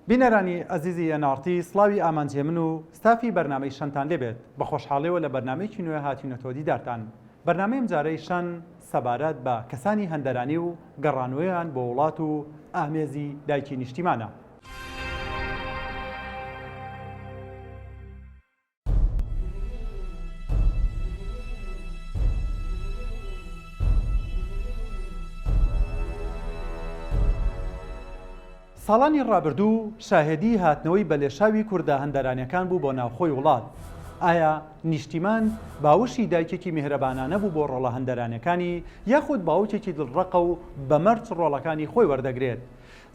بینەرانی ئەزیزی NRT سڵاوی ئامانج هێمن و ستافی بەرنامەی شەنتان لێ بێت، بە خۆشحاڵیەوە لە بەرنامەیەکی نوێ هاتوینەتەوە دیدارتان. بەرنامەی ئەمجارەی شەن سەبارەت بە کەسانی هەندەرانی و گەڕانەوەیان بۆ وڵات و ئامێزی دایکی نیشتیمانە. ساڵانی ڕابردوو شاهێدی هاتنەوەی بەلێشاوی کوردە هەندەرانیەکان بوو بۆ ناوخۆی وڵات. ئایا نیشتیمان باوەشی دایکێکی میهرەبانانە بوو بۆ ڕۆڵە هەندەرانیەکانی یاخود باوکێکی دڵڕەقە و بە مەرج ڕۆڵەکانی خۆی وەردەگرێت؟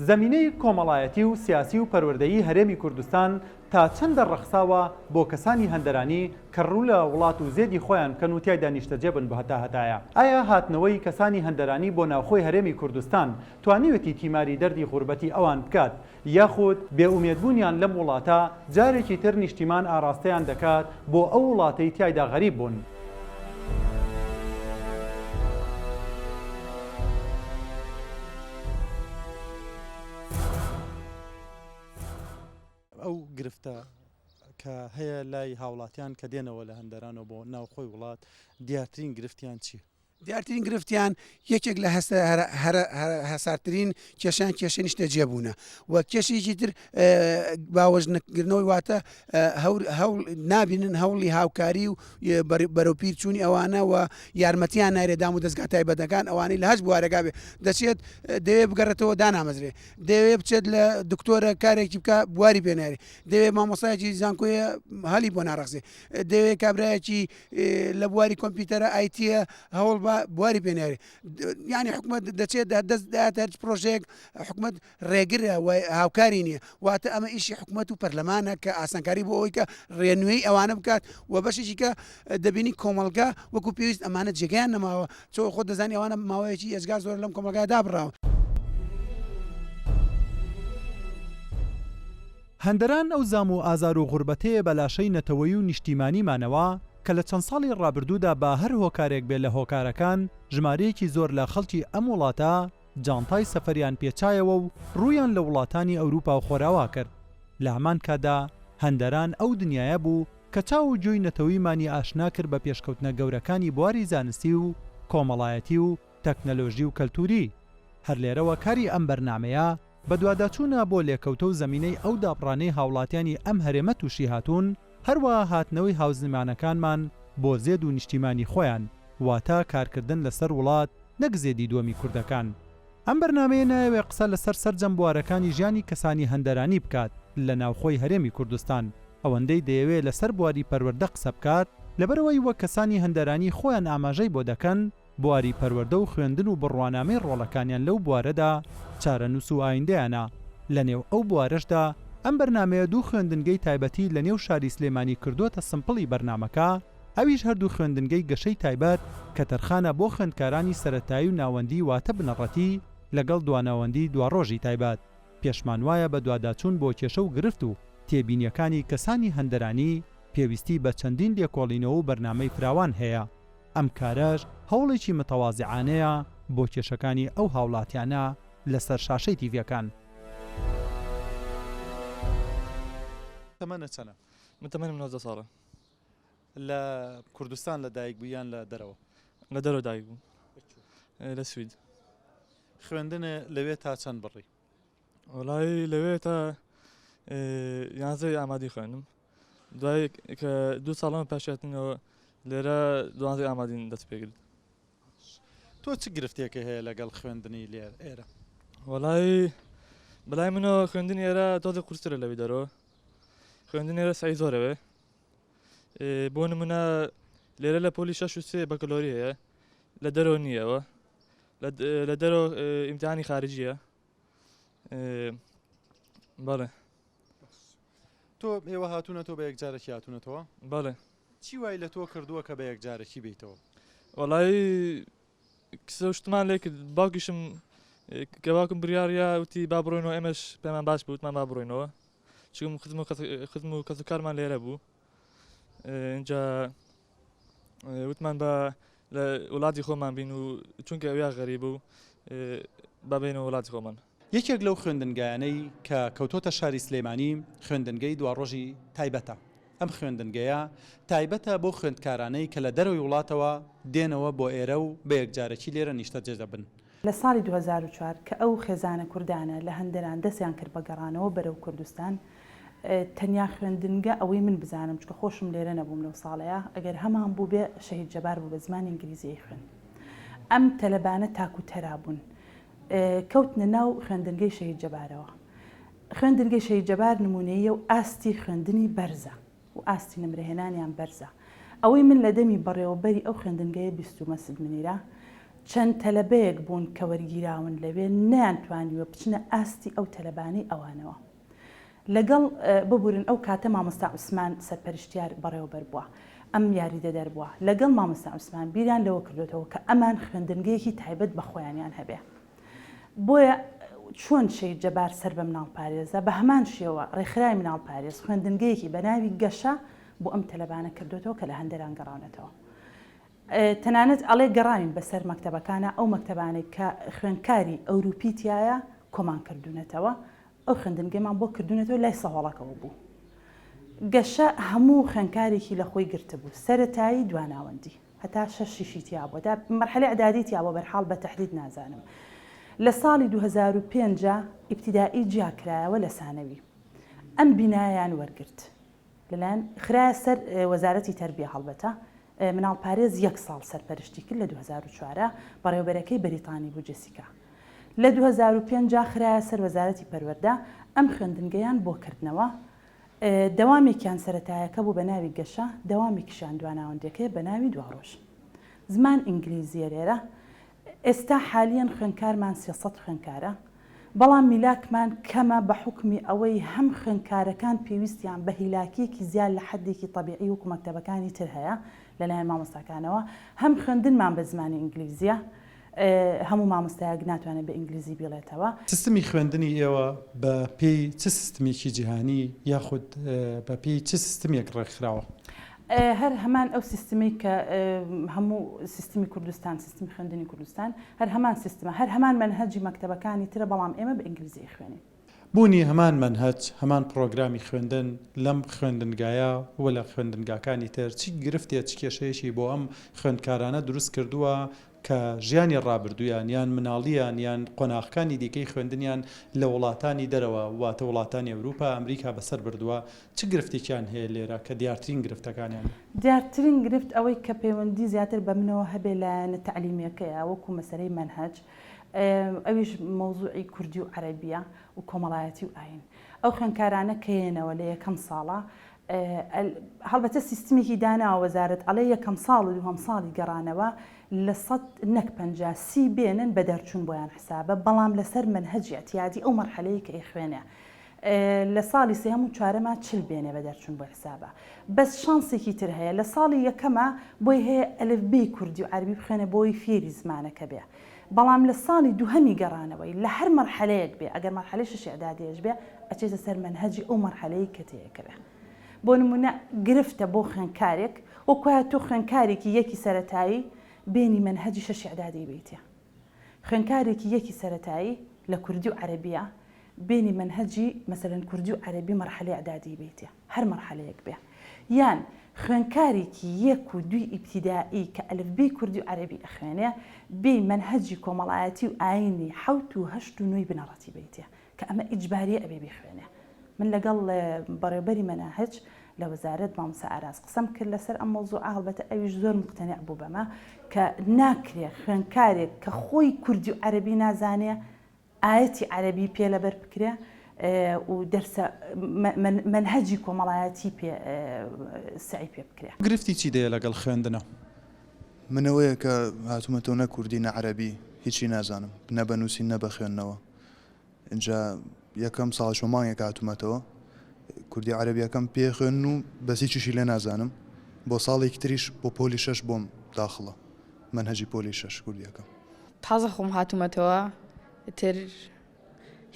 زەمینەی کۆمەڵایەتی و سیاسی و پەروەردەیی هەرێمی کوردستان تا چەندە ڕەخساوە بۆ کەسانی هەندەرانی کە ڕوو لە وڵات و زێدی خۆیان بکەن و تیایدا نیشتەجێ بن بۆ هەتاهەتایە؟ ئایا هاتنەوەی کەسانی هەندەرانی بۆ ناوخۆی هەرێمی کوردستان توانیوێتی تیماری دەردی غوربەتی ئەوان بکات یاخود بێ ئومێدبوونیان لەم وڵاتە جارێکی تر نیشتیمان ئاڕاستەیان دەکات بۆ ئەو وڵاتەی تیایدا غەریب بوون؟ ئەو گرفتە کە هەیە لای هاوڵاتیان کە دێنەوە لە هەندەرانەوە بۆ ناوخۆی وڵات دیارترین گرفتیان چییە؟ دیارترین گرفتیان یەکێک لە هەسارترین کێشیان کێشەی نیشتەجێبوونە و کێشێکی تر باوەژنەکردنەوەی واتە هەوڵ نابینن هەوڵی هاوکاری و بەرەو پیر چوونی ئەوانە و یارمەتیان نارێ دام و دەستگا تایبەتەکان ئەوانەی لە هەچ بوارەکە بێ دەچێت دەوێ بگەڕێتەوە دانامەزرێ دەیەوێ بچێت لە دکتۆرە کارێکی بکە بواری پێنارێ دەوێ مامۆسایەکی زانکۆیە هەلی بۆ ناڕەخسێ دەوێ کابرایەکی لە بواری کۆمپیوتەرە ئایتیە هەوڵ بە بواری پێنارێ یعنی حکومت دەچێت دەست دات هەرچ پرۆژەیەک حکومت ڕێگرە و هاوکاری نییە واتە ئەمە ئیشی حکومت و پەرلەمانە کە ئاسانکاری بۆ ئەوەی کە ڕێنوێی ئەوانە بکات و بەشێکی کە دەبینی کۆمەڵگا وەکو پێویست ئەمانە جێگەیان نەماوە تۆ خۆت دەزانی ئەوانە ماوەیەکی ئێجگار زۆرە لەم کۆمەڵگایە دابڕاون. هەندەران ئەو زام و ئازار و غوربەتەیە بە لاشەی نەتەوەیی و نیشتیمانیمانەوە کە لە چەند ساڵی ڕابردوودا بە هەر هۆکارێک بێ لە هۆکارەکان ژمارەیەکی زۆر لە خەڵکی ئەم وڵاتە جانتای سەفەریان پێچایەوە و ڕوویان لە وڵاتانی ئەوروپا و خۆراوا کرد لە هەمان کاتدا هەندەران ئەو دنیایە بوو کە چاو و گوێی نەتەوەیمانی ئاشنا کرد بە پێشکەوتنە گەورەکانی بواری زانستی و کۆمەڵایەتی و تەکنەلۆژی و کەلتووری. هەر لێرەوە کاری ئەم بەرنامەیە بەدواداچوونە بۆ لێکەوتە و زەمینەی ئەو دابڕانەی هاوڵاتیانی ئەم هەرێمە تووشی هاتوون، هەروەها هاتنەوەی هاوزمانەکانمان بۆ زێد و نیشتیمانی خۆیان، واتە کارکردن لەسەر وڵات نەک زێدی دووەمی کوردەکان. ئەم بەرنامەیە نایەوێ قسە لەسەر سەرجەم بوارەکانی ژیانی کەسانی هەندەرانی بکات لە ناوخۆی هەرێمی کوردستان، ئەوەندەی دەیەوێ لەسەر بواری پەروەردە قسە بکات، لەبەرئەوەی وەک کەسانی هەندەرانی خۆیان ئاماژەی بۆ دەکەن، بواری پەروەردە و خوێندن و بڕوانامەی ڕۆڵەکانیان لەو بوارەدا چارەنووس و ئایندەیانە، لەنێو ئەو بوارەشدا ئەم بەرنامەیە دوو خوێندنگەی تایبەتی لەنێو شاری سلێمانی کردۆتە سمپڵی بەرنامەکە، ئەویش هەردوو خوێندنگەی گەشەی تایبەت کە تەرخانە بۆ خوێندکارانی سەرەتایی و ناوەندی واتە بنەڕەتی لەگەڵ دواناوەندی دواڕۆژی تایبەت. پێشمان وایە بەدواداچوون بۆ کێشە و گرفت و تێبینییەکانی کەسانی هەندەرانی پێویستی بە چەندین لێکۆڵینەوە و بەرنامەی فراوان هەیە، ئەم کارەش هەوڵێکی متەوازعانەیە بۆ کێشەکانی ئەو هاوڵاتیانە لەسەر شاشەی تیڤیەکان. تەمەنت چەنە؟ من تەمەنم 19 ساڵە. لە کوردستان لە دایک بووی یان لە دەرەوە؟ لە دەرەوە دایک بووم. لە سوید. خوێندنێ لەوێ تا چەند بڕی؟ وەڵایی لەوێ تا یانزەی ئامادی خوێندم. دوای کە دوو ساڵم پاشاتنەوە لێرە دوانزەی ئامادین دەست پێکرد. تۆ چ گرفتێکە هەیە لەگەڵ خوێندنی لێر ئێرە؟ وەڵایی بەلای منەوە خوێندنی ئێرە تۆزێ قورسترە لەوی دەرەوە. خوێندن ئێرە سەعی زۆرەوێ. بۆ نمونە لێرە لە پۆلی شەش و سێ بەکەلۆری هەیە لە دەرەوە نییەوە لە دەرەوە ئیمتحانی خارجیە بەڵێ تۆ ئێوە هاتوونەتەوە بە یەکجارەکی هاتوونەتەوە بەڵێ چی وای لە تۆ کردووە کە بە یەکجارەکی بیتەوە وەڵی کسە شتمان لێ کرد باوکیشم کە باوکم بڕیاڕیا وتی با بڕۆینەوە ئێمەش پێمان باش بوو وتمان با بڕۆینەوە چونکە خزم و خزم و کەس و کارمان لێرە بوو اینجا وتمان بە لە وڵاتی خۆمان بین و چونکە ئەویا غەریب بوو با بینەوە وڵاتی خۆمان. یەکێک لەو خوێندنگایانەی کە کەوتۆتە شاری سلێمانی خوێندنگەی دواڕۆژی تایبەتە. ئەم خوێندنگەیە تایبەتە بەو خوێندکارانەی کە لە دەرەوەی وڵاتەوە دێنەوە بۆ ئێرە و بە یەکجارەکی لێرە نیشتەجێ دەبن. لە ساڵی 2004 کە ئەو خێزانە کوردانە لە هەندەران دەستیان کرد بە گەڕانەوە بەرەو کوردستان، تەنیا خوێندنگە ئەوەی من بزانم چونکە خۆشم لێرە نەبووم لەو ساڵەیا ئەگەر هەمان بووبێ شەهید جەبار بوو بە زمانی ئینگلیزی ئەیخوێند. ئەم تەلەبانە تاک و تەرا بوون. کەوتنە ناو خوێندنگەی شەهید جەبارەوە. خوێندنگەی شەهید جەبار نموونەییە و ئاستی خوێندنی بەرزە و ئاستی نمرەهێنانیان بەرزە. ئەوەی من لە دەمی بەڕێوەبەری ئەو خوێندنگەیە بیستوومە سید منیرە، چەند تەلەبەیەک بوون کە وەرگیراون لەوێ نەیانتوانیوە بچنە ئاستی ئەو تەلەبانەی ئەوانەوە. لەگەڵ، ببورن ئەو کاتە مامۆستا عوسمان سەرپەرشتیار بەڕێوەبەر بووە، ئەم یاریدەدەر بووە، لەگەڵ مامۆستا عوسمان بیریان لەوە کردۆتەوە کە ئەمان خوێندنگەیەکی تایبەت بە خۆیانیان هەبێ. بۆیە چۆن شەهید جەبار سەر بە مناڵپارێزە، بە هەمان شێوە ڕێکخراوی مناڵپارێز خوێندنگەیەکی بە ناوی گەشە بۆ ئەم تەلەبانە کردۆتەوە کە لە هەندەران گەڕاونەتەوە. تەنانەت ئەڵێ گەڕاوین بەسەر مەکتەبەکانا، ئەو مەکتەبانەی کە خوێندکاری ئەوروپی تیایە کۆمان کردوونەتەوە، ئەو خوێندنگەمان بۆ کردوونەتەوە لای سەهۆڵەکەوە بوو. گەشە هەموو خوێندکارێکی لە خۆی گرتبوو، سەرەتایی دواناوەندی. هەتا شەشیشی تیا بووە تا مەرحەلەی ئیعدادی تیا بووە بەرحاڵ بە تەحدید نازانم لە ساڵی 2005 ئیبتیدائی جیا کرایەوە لە سانەوی ئەم بینایەیان وەرگرت لەلایەن خرایە سەر وەزارەتی تەربیە هەڵبەتە مناڵپارێز یەک ساڵ سەرپەرشتی کرد لە 2004 بەڕێوەبەرەکەی بەریتانی بوو جێسیکا لە 2005 خرایە سەر وەزارەتی پەروەردە ئەم خوێندنگەیان بۆ کردنەوە دەوامێکیان سەرەتایەکە بوو بە ناوی گەشە، دەوامێکیشیان دواناوەندیەکەیە بە ناوی دواڕۆژ. زمان ئینگلیزییە لێرە. ئێستا حالیەن خوێندکارمان 300 خوێندکارە. بەڵام میلاکمان کەمە بە حوکمی ئەوەی هەم خوێندکارەکان پێویستیان بە هیلاکیەکی زیاد لە حەدێکی تەبیعی وەکو مەکتەبەکانی تر هەیە لەلایەن مامۆستاکانەوە، هەم خوێندنمان بە زمانی ئینگلیزیە. هەموو مامۆستایەک ناتوانێت بە ئینگلیزی بیڵێتەوە. سیستمی خوێندنی ئێوە بە پێی چ سیستمێکی جیهانی یاخود بە پێی چ سیستمێک ڕێکخراوە؟ هەر هەمان ئەو سیستمەی کە هەموو سیستمی کوردستان، سیستمی خوێندنی کوردستان هەر هەمان سیستمە، هەر هەمان مەنهەجی مەکتەبەکانی ترە بەڵام ئێمە بە ئینگلیزی ئەیخوێنین. بوونی هەمان مەنهەج، هەمان پڕۆگرامی خوێندن لەم خوێندنگایە و لە خوێندنگاکانی تر چ گرفتێ چ کێشەیەکی بۆ ئەم خوێندکارانە دروست کردووە کە ژیانی ڕابردوویان یان مناڵیان یان قۆناغکانی دیکەی خوێندنیان لە وڵاتانی دەرەوە واتە وڵاتانی ئەوروپا، ئەمریکا بەسەر بردووە چ گرفتێکیان هەیە لێرە کە دیارترین گرفتەکانیانە؟ دیارترین گرفت ئەوەی کە پەیوەندی زیاتر بە منەوە هەبێ لایەنە تەعلیمیەکەیە وەکو مەسەلەی مەنهەج ئەویش مەوزوعی کوردی و عەرەبیە و کۆمەڵایەتی و ئاین. ئەو خوێندکارانە کە یەنەوە لە یەکەم ساڵا هەڵبەتە سیستمێکی داناوە وەزارەت ئەڵێ یەکەم ساڵ و دووهەم ساڵی گەڕانەوە لە سەد نەک 50 سی بێنن بە دەرچوون بۆیان حسابە بەڵام لەسەر مەنهەجی ئیعتیادی ئەو مەرحەلەیە کە ئەیخوێنێ لە ساڵی سێهەم و چوارەما 40 بێنێ بە دەرچوون بۆی حسابە بەس شانسێکی تر هەیە لە ساڵی یەکەما بۆی هەیە ئەلف بێی کوردی و عەرەبی بخوێنێ بۆی فێری زمانەکە بێ بەڵام لە ساڵی دووهەمی گەڕانەوەی لە هەر مەرحەلەیەک بێ ئەگەر مەرحەلەی شەش ئیعدادیەش بێ ئەچێتە سەر مەنهەجی ئەو مەرحەلەی کە تێیەکەوێ بۆ نمونە گرفتە بۆ خوێندکارێک وەک وایە تۆ خوێندکارێکی یەکی سەرەتایی بێنی مەنهەجی شەش ئیعدادی بیتێ خوێندکارێکی یەکی سەرەتایی لە کوردی و عەرەبیە بێنی مەنهەجی مەسەلەن کوردی و عەرەبی مەرحەلەی ئیعدادی بیتێ هەر مەرحەلەیەک بێ یان خوێندکارێکی یەک و دووی ئیبتیدائی کە ئەلفبێی کوردی و عەرەبی ئەخوێنێ بێی مەنهەجی کۆمەڵایەتی و ئاینی حەوت و هەشت و نۆی بنەڕەتی بەیتێ کە ئەمە ئیجباریە ئەبێ بیخوێنێ من لەگەڵ بەڕێوبەری مەناهج لە وەزارەت مامۆستا ئاراس قسەم کرد لەسەر ئەم مەوزوعە هەڵبەتە ئەویش زۆر موقتەنع بوو بەمە کە ناکرێ خوێندکارێک کە خۆی کوردی و عەرەبی نازانێ ئایەتی عەرەبی پێ لەبەر بکرێ و دەرسە مەنهەجی کۆمەڵایەتی پێ سەعی پێ بکرێ. گرفتی چی دەیە لەگەڵ خوێندنە؟ من ئەوەیە کە هاتوومەتەوە نە کوردی نە عەرەبی هیچی نازانم نە بە نووسین نە بە خوێندنەوە ئینجا یەکەم ساڵ چۆن مانگێک هاتوومەتەوە کوردی عەرەبیەکەم پێ خوێن و بەس هیچیشی لێ نازانم بۆ ساڵێکی تریش بۆ پۆلی شەش بۆم داخڵە مەنهەجی پۆلی شەش کوردیەکەم. تازە خۆم هاتوومەتەوە ئیتر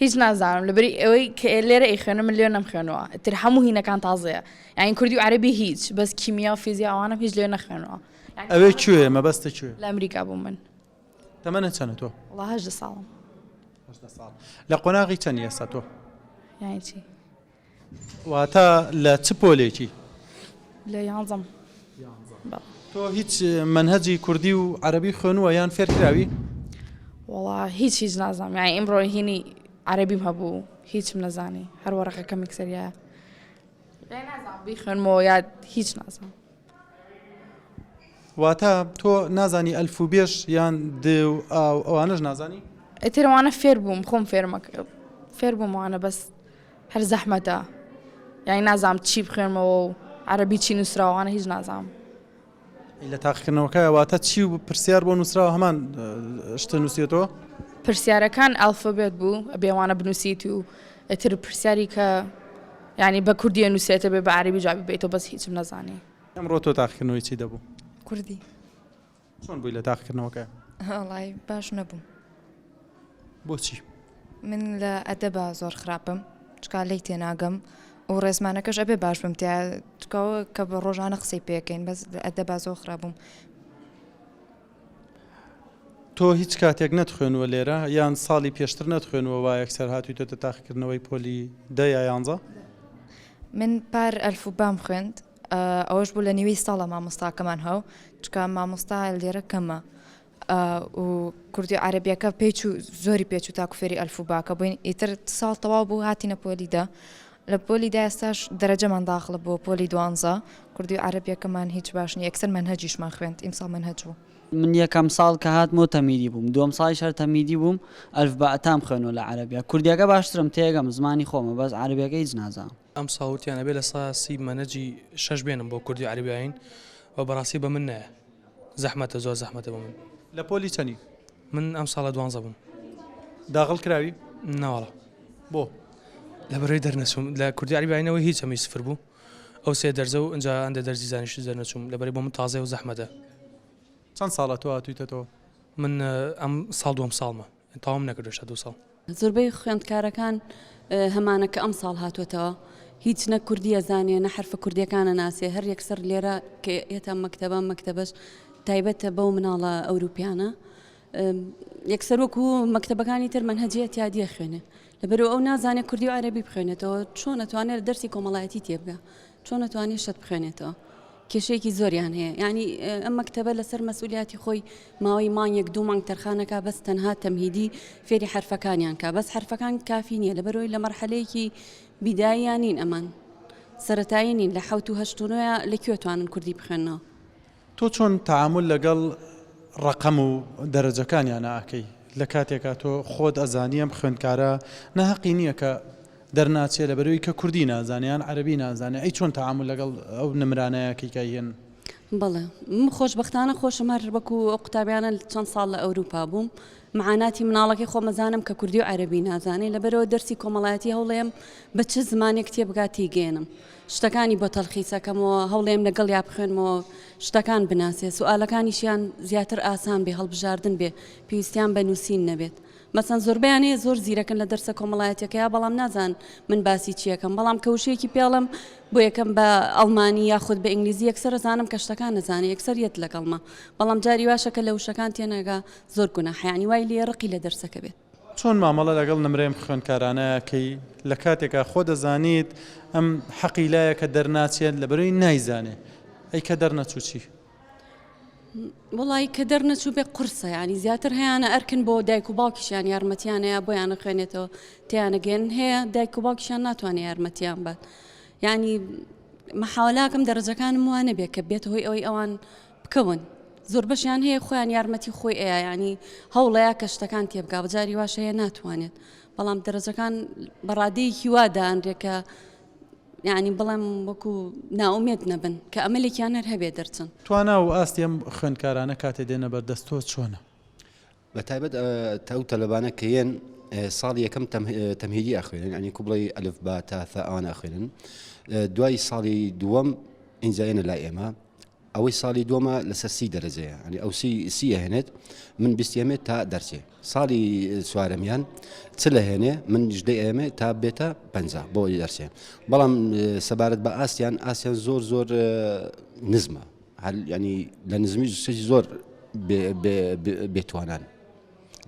هیچ نازانم لەبەری ئەوەی کە لێرە ئەیخوێنم من لێ نەمخوێنەوە ئیتر هەموو هینەکان تازەیە یانی کوردی و عەرەبی هیچ بەس کیمیا و فیزیا ئەوانم هیچ لێ نەخوێنەوە ئەوێ کوێ مەبەستە کوێ لە ئەمریکا بووم من تەمەنت چەنە تۆ؟ وەڵا 18 ساڵم. 18 ساڵ. لە قۆناغی چەنی ئێستا تۆ؟ یانی چی؟ واتە لە چ پۆلێکی؟ لە یانزەم. تۆ هیچ مەنهەجی کوردی و عەرەبی خوێنووە یان فێر کراوی؟ وەڵا هیچ هیچ نازانم یانی ئیمڕۆ هینی عەرەبیم هەبوو هیچم نەزانی هەر وەرەقەکەم یەکسەریایە نازانم بیخوێنمەوە یا هیچ نازانم. واتە تۆ نازانی ئەلف و بێش یان د و ئا و ئەوانەش نازانی؟ ئیتر ئەوانە فێر بووم خۆم فێرمە فێر بووم ئەوانە بەس هەر زەحمەتە یانی نازانم چی بخوێنمەوە و عەرەبی چی نووسراوە ئەوانە هیچ نازانم. ئەی لە تاقیکردنەوەکە واتە چی و پرسیار بۆ نووسراوە هەمان شتە نووسیەتەوە؟ پرسیارەکان ئەلفابێت بوو ئەبێ ئەوانە بنووسیت و ئیتر پرسیاری کە یانی بە کوردی ئەنووسرێت ئەبێ بە عەرەبی جوابی بەیتەوە بەس هیچم نەزانی. ئەمڕۆ تۆ تاقیکردنەوەی چی دەبوو؟ کوردی. چۆن بووی لە تاقیکردنەوەکە؟ وەڵای باش نەبووم. بۆچی؟ من لە ئەدەبا زۆر خراپم چکا لێی تێناگەم و ڕێزمانەکەش ئەبێ باش بم تیا چکەوە کە بە ڕۆژانە قسەی پێکەین بەس لە ئەدەبا زۆر خراپ بووم. تۆ هیچ کاتێک نەتخوێنووە لێرە یان ساڵی پێشتر نەتخوێنووە وا یەکسەر هاتوویتەتە تاقیکردنەوەی پۆلی دە یا یانزە؟ من پار ئەلفوبام خوێند ئەوەش بوو لە نیوەی ساڵە مامۆستاکەمان هەو چکا مامۆستا لێرە کەمە و کوردی عەرەبیەکە پێچوو زۆری پێچوو تاکو فێری ئەلفوباکە بووین ئیتر ساڵ تەواو بوو هاتینە پۆلی دە لە پۆلی دا ئێستاش دەرەجەمان داخڵە بۆ پۆلی دوانزە کوردی و عەرەبیەکەمان هیچ باش نیە یەکسەر مەنهەجیشمان خوێند ئیمساڵ مەنهەج بوو. من یەکەم ساڵ کە هاتمەوە تەمهیدی بووم دووەم ساڵیش هەر تەمهیدی بووم ئەلف با تام خوێندوە لە عەرەبیا کوردیەکە باشترم تێگەم زمانی خۆمە بەس عەرەبیەکە هیچ نازانم. ئەمساڵ وتیان ئەبێ 30% مەنەجی شەش بێنم بۆ کوردی عەرەبی ئاین و بەڕاستی بە من نایە زەحمەتە زۆر زەحمەتە بۆ من. لە پۆلی چەنی؟ من ئەم ساڵە دوانزە بووم. داغڵ کراوی؟ نەوەڵا. بۆ؟ لەبەرەوەی دەرنەچووم لە کوردی عەرەبی ئاینەوە هیچ هەمووی سفر بوو ئەو سێ دەرزە و ئینجا هەندێ دەرزی زانیشتیش دەرنەچووم لەبەرەی بۆ من تازەیە و زەحمەتە. چەند ساڵە تۆ هاتوویتەتەوە؟ من ئەم ساڵ دووەم ساڵمە تەواوم نەکردووە هێشتا دوو ساڵ. زۆربەی خوێندکارەکان هەمانە کە ئەمساڵ هاتووەتەوە هیچ نە کوردی ئەزانێ نە حەرفە کوردیەکان ئەناسێ هەر یەکسەر لێرە کە ئێتە مەکتەبە مەکتەبەش تایبەتە بەو مناڵە ئەوروپیانە یەکسەر وەکو مەکتەبەکانی تر مەنهەجی ئەتیادیە خوێنێ لەبەرو ئەو نازانێ کوردی و عەرەبی بخوێنێتەوە چۆن ئەتوانێت لە دەرسی کۆمەڵایەتی تێبگا چۆن ئەتوانێت شت بخوێنێتەوە کێشەیەکی زۆریان هەیە یعنی ئەم مەکتەبە لەسەر مەسئولیاتی خۆی ماوەی مانگێک دوو مانگ تەرخانەکە بەس تەنها تەمهیدی فێری حرفەکانیان کا بەس حرفەکان کافی نییە لەبەرەوەی لە مەرحەلەیەکی بیداییان نین ئەمان سەتایی نین لە حەوت و هەشت و نۆیە لە کوێ توانن کوردی بخوێننەوە تۆ چۆن تەعامول لەگەڵ ڕەقەم و دەرەجەکانیانا ئەکەی لە کاتێکا تۆ خۆت ئەزانی ئەم خوێندکارە ناهەقی نیە کە دەرناچێ لەبەرئەوەی کە کوردی نازانێ یان عەرەبی نازانێ ئەی چۆن تەعامول لەگەڵ ئەو نمرانەیا ئەکەی کە ئەیهێنن؟ بەڵێ من خۆشبەختانە خۆشم هەر وەکو ئەو قوتابیانە چەند ساڵ لە ئەوروپا بووم معاناتی مناڵەکەی خۆم ئەزانم کە کوردی و عەرەبی نازانێ لەبەرئەوە دەرسی کۆمەڵایەتی هەوڵێم بە چ زمانێک تێبگات تێیگەیەنم شتەکانی بۆ تەلخیس ئەکەمەوە هەوڵێم لەگەڵیا بخوێنمەوە شتەکان بناسێ سوئالەکانیشیان زیاتر ئاسان بێ هەڵبژاردن بێ پێویستیان بە نووسین نەبێت مەسەن زۆربەیان هەیە زۆر زیرەکن لە دەرسە کۆمەڵایەتیەکەیا بەڵام نازان من باسی چیەکەم بەڵام کە وشەیەکی پێڵم بۆ یەکەم بە ئەڵمانی یاخود بە ئینگلیزی یەکسەر ئەزانم کە شتەکان نەزانێ یەکسەر یەت لەگەڵمە بەڵام جاری واشە کە لە وشەکان تێناگا زۆر گوناحە یانی وای لێ ڕقی لە دەرسەکە بێت. چۆن مامەڵە لەگەڵ نمرەی ئەم خوێندکارانە ئەکەی لە کاتێکا خۆ دەزانیت ئەم حەقی لایە کە دەرناچێت لەبەرئەوەی نایزانێ ئەی کە دەرنەچوو چی؟ وەڵایی کە دەرنەچوو بێ قورسە یانی زیاتر هەیانە ئەرکن بۆ دایک و باوکیشیان یارمەتیان هەیە بۆیان خوێنێتەوە تیانەگەن هەیە دایک و باوکیشیان ناتوانێت یارمەتیان بات یعنی مەحاولاکەم دەرەجەکانم وانە بێ کە بێت هۆی ئەوەی ئەوان بکەون زۆربەشیان هەیە خۆیان یارمەتی خۆی ئەیا یانی هەوڵەیە کە شتەکان تێبگا بەجاری واش هەیە ناتوانێت بەڵام دەرەجەکان بە ڕادەیەکی وا دانرێ کە یعنی بڵێم وەکو ناومێت نەبن کە ئەمەلێکیان هەر هەبێ دەرچن. توانا و ئاستی ئەم خوێندکارانە کاتێ دێنە بەردەست تۆ چۆنە؟ بە تایبەت ئەو تەلەبانە کە یەن ساڵی یەکەم تەمهیدی ئەخوێنن یانی کو بڵێی ئەلف با تا ثا ئەوانە ئەخوێنن دوای ساڵی دووەم ئینجا یەنە لای ئێمە ئەوەی ساڵی دووەمە لەسەر سی دەرەجەیە ئەنی ئەو سی سی ئەهێنێت من بیستی ئەمێ تا دەرچێ ساڵی چوارەمیان چ لە هێنێ من ژدەی ئەمێ تا بێتە پ بۆ دەرچێ بەڵام سەبارەت بە ئاستیان ئاسیان زۆر زۆر نزمە هەر ینی لە نزمی شتێکی زۆر بێتوانان.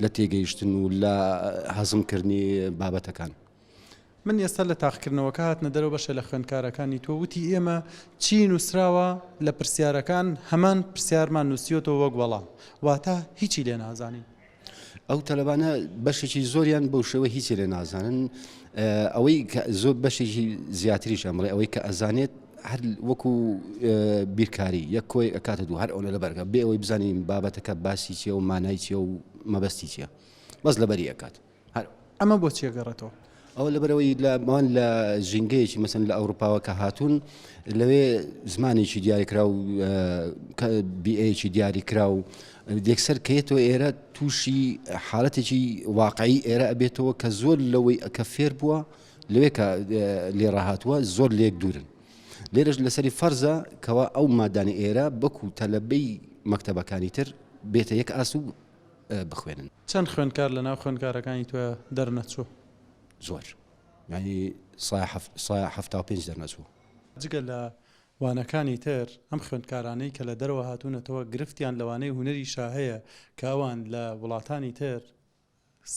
لە تێگەیشتن و لە هەزمکردنی بابەتەکان. من ئێستا لە تاقیکردنەوەکە هاتنە دەرەوە بەشێ لە خوێندکارەکانی تۆ وتی ئێمە چی نووسراوە لە پرسیارەکان هەمان پرسیارمان نووسیوەتەوە وەک وەڵام واتە هیچی لێ نازانین. ئەو تەلەبانە بەشێکی زۆریان بەو شێوە هیچی لێ نازانن ئەوەی کە زۆر بەشێکی زیاتریش ئەمڵێ ئەوەی کە ئەزانێت هەر وەکو بیرکاری یەک کۆی ئەکاتە دوو هەر ئەوە لەبەرگە بێ ئەوەی بزانین بابەتەکە باسی چیە و مانای چیە و مەبەستی چیە بەس لەبەری ئەکات هەر ئەمە بۆ چی ئەگەڕێتەوە؟ ئەوە لەبەرئەوەی لە ئەوان لە ژینگەیەکی مەسەن لە ئەوروپاوە کە هاتوون لەوێ زمانێکی دیاریکراو بیئەیەکی دیاریکراو یەکسەر کە یەتەوە ئێرە تووشی حالەتێکی واقعی ئێرە ئەبێتەوە کە زۆر لەوەی کە فێر بووە لەوێ کە لێ ڕاهاتووە زۆر لێک دوورن لێرەش لەسەری فەرزە کەوا ئەو مادانی ئێرە بەکو تەلەبەی مەکتەبەکانی تر بێتە یەک ئاست و بخوێنن. چەند خوێندکار لە ناو خوێندکارەکانی تۆیا دەرنەچوو؟ زۆر یانی 75% دەرنەچوو. جگە لە وانەکانی تر ئەم خوێندکارانەی کە لە دەرەوە هاتوونەتەوە گرفتیان لە وانەی هونەریشا هەیە کە ئەوان لە وڵاتانی تر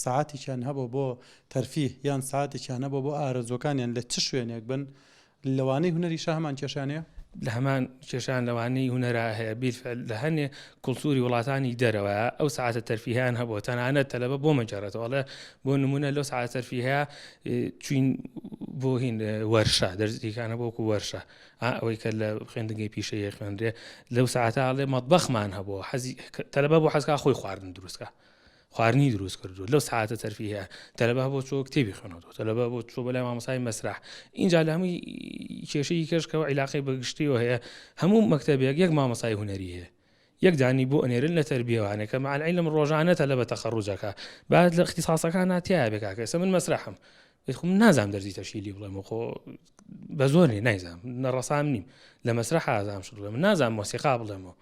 سەعاتێکیان هەبووە بۆ تەرفیه یان سەعاتێکیان هەبووە بۆ ئارەزووەکانیان لە چ شوێنێک بن لەوانەی هونەریشا هەمان کێشەیان هەیە؟ لە هەمان کێشەیان لەوانەی هونەرا هەیە بیلفعل لە هەنێ کڵتوری وڵاتانی دەرەوە ئەو سەعاتە تەرفیهیان هەبووە تەنانەت تەلەبە بۆ مەگەڕێتەوە ئەڵێ بۆ نمونە لەو سەعاتە تەرفیهەیە چوین بۆ هین وەرشە دەرزیکانە بۆ وەکو وەرشە ئەوەی کە لە خوێندنگەی پیشەیە خوێندرێ لەو سەعاتە ئەڵێ مەطبەخمان هەبووە حەزی تەلەبە بۆ حەزکا خۆی خواردن دروستکە خواردنی دروست کردووە لەو سەعاتە تەرفیهە تەلەبە بۆ چۆ کتێبی خوێنەوە تەلەبە بۆ چۆ بەلای مامۆسای مەسرح اینجا لە هەمووی کێشەی کەشکەوە عیلاقەی بە گشتیەوە هەیە هەموو مەکتەبێک یەک مامۆسای هونەری هەیە یەک دانی بۆ ئەنێرن لە تەربیەوانێکە مع العلم ڕۆژانە تەلەبە تەخەڕوجەکە بعد لە اختصاصەکان ناتیایە بێ کاکە ئێستا من مەسرحم خۆ من نازانم دەرزی تەشکیلی بڵێم و خۆ بە زۆر نی نایزانم نە ڕەسام نیم لە مەسرح ئازام شت بڵێم نازانم مۆسیقا بڵێمەوە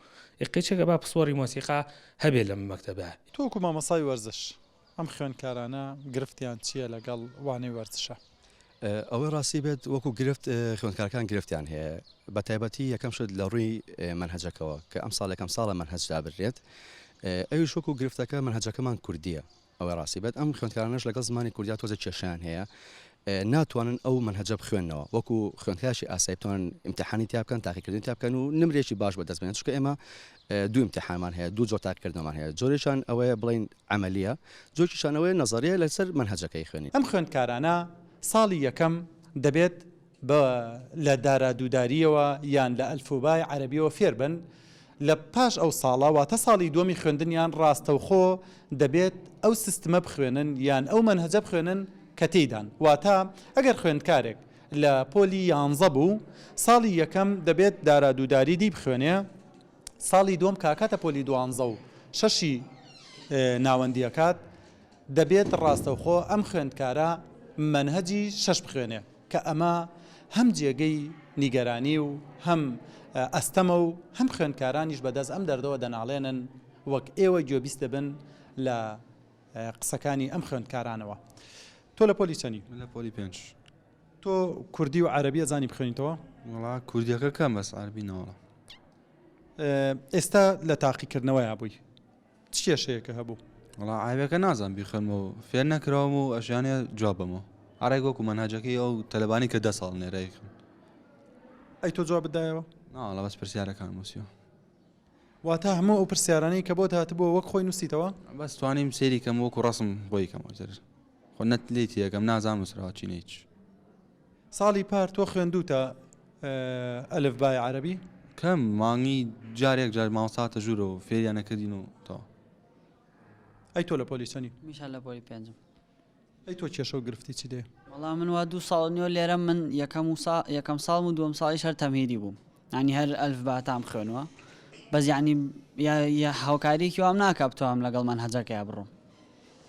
قیچێکە با پسپۆری مۆسیقا هەبێ لەم مەکتەبە. تۆ وەکو مامۆستای وەرزش ئەم خوێندکارانە گرفتیان چییە لەگەڵ وانەی وەرزشا؟ ئەوەی ڕاستی بێت وەکو گرفت خوێندکارەکان گرفتیان هەیە بە تایبەتی یەکەم شت لە ڕووی مەنهەجەکەوە کە ئەمساڵ یەکەم ساڵە مەنهەج دابنرێت ئەویش وەکو گرفتەکە مەنهەجەکەمان کوردییە ئەوەی ڕاستی بێت ئەم خوێندکارانەش لەگەڵ زمانی کوردیا تۆزێک کێشەیان هەیە ناتوانن ئەو مەنهەجە بخوێنەوە وەکو خوێندکارێکی ئاسایی بتوانن ئیمتیحانی تیا بکەن تاقیکردنی تیا بکەن و نمرێکی باش بەدەست بێنن چونکە ئێمە دوو ئیمتیحانمان هەیە دوو جۆر تاقیکردنەوەمان هەیە جۆرێکیان ئەوەیە بڵێین عەمەلیە جۆرێکیشان ئەوەیە نەزەریە لەسەر مەنهەجەکەی خوێنین. ئەم خوێندکارانە ساڵی یەکەم دەبێت بە لە دارادوودارییەوە یان لە ئەلفوبای عەرەبییەوە فێر بن، لە پاش ئەو ساڵە واتە ساڵی دووەمی خوێندنیان ڕاستەوخۆ دەبێت ئەو سیستمە بخوێنن یان ئەو مەنهەجە بخوێنن کە تێیدان واتە ئەگەر خوێندکارێک لە پۆلی یانزە بوو ساڵی یەکەم دەبێت دارادووداری دی بخوێنێ ساڵی دووەم کە ئەکاتە پۆلی دوانزە و شەشی ناوەندی ئەکات دەبێت ڕاستەوخۆ ئەم خوێندکارە مەنهەجی شەش بخوێنێ. کە ئەمە هەم جێگەی نیگەرانی و هەم ئەستەمە و هەم خوێندکارانیش بەدەست ئەم دەردەوە دەناڵێنن وەک ئێوە گوێبیست دەبن لە قسەکانی ئەم خوێندکارانەوە. تۆ لە پۆلی چەنی؟ من لە پۆلی پێنج. تۆ کوردی و عەرەبی ئەزانی بخوێنیتەوە؟ وەڵا کوردیەکە کەم بەس عەرەبی نەوەڵا. ئێستا لە تاقیکردنەوەیا بووی چ کێشەیەکە هەبوو؟ وەڵا عەرەبیەکە نازانم بیخوێنمەوە فێر نەکراوم و ئەشیانێ جواب بەمەوە ئەڕێک وەکو مەنهەجەکەی ئەو تەلەبانی کە دە ساڵ نێرە ئەیخوێن. ئەی تۆ جوابت دایەوە؟ نا وەڵا بەس پرسیارەکانم نووسیوە. واتە هەموو ئەو پرسیارانەی کە بۆت هاتبووە وەک خۆی نووسیتەوە؟ بەس توانیم سەیری کەم وەکو ڕەسم بۆی کەمەوە تر خۆ نەت لێی تێگەم نازانم نووسراوە چی نە هیچ. ساڵی پار تۆ خوێندووتە ئەلف بای عەرەبی؟ کەم مانگی جارێک جار مامۆستا هاتە ژوورەوە فێریان ئەکردین و تەواو. ئەی تۆ لە پۆلی چەنی؟ منیش هەر لە پۆلی پێنجم. ئەی تۆ کێشە و گرفتی چی دێ؟ وەڵا من وا دوو ساڵ و نیوە لێرەم من یەکەم و سا یەکەم ساڵم و دووەم ساڵیش هەر تەمهیدی بووم یانی هەر ئەلف باتام خوێنوە بەس یانی یا یا هاوکاریەکی وام ناکا بتوانم لەگەڵ مەنهەجەکەیا بڕۆم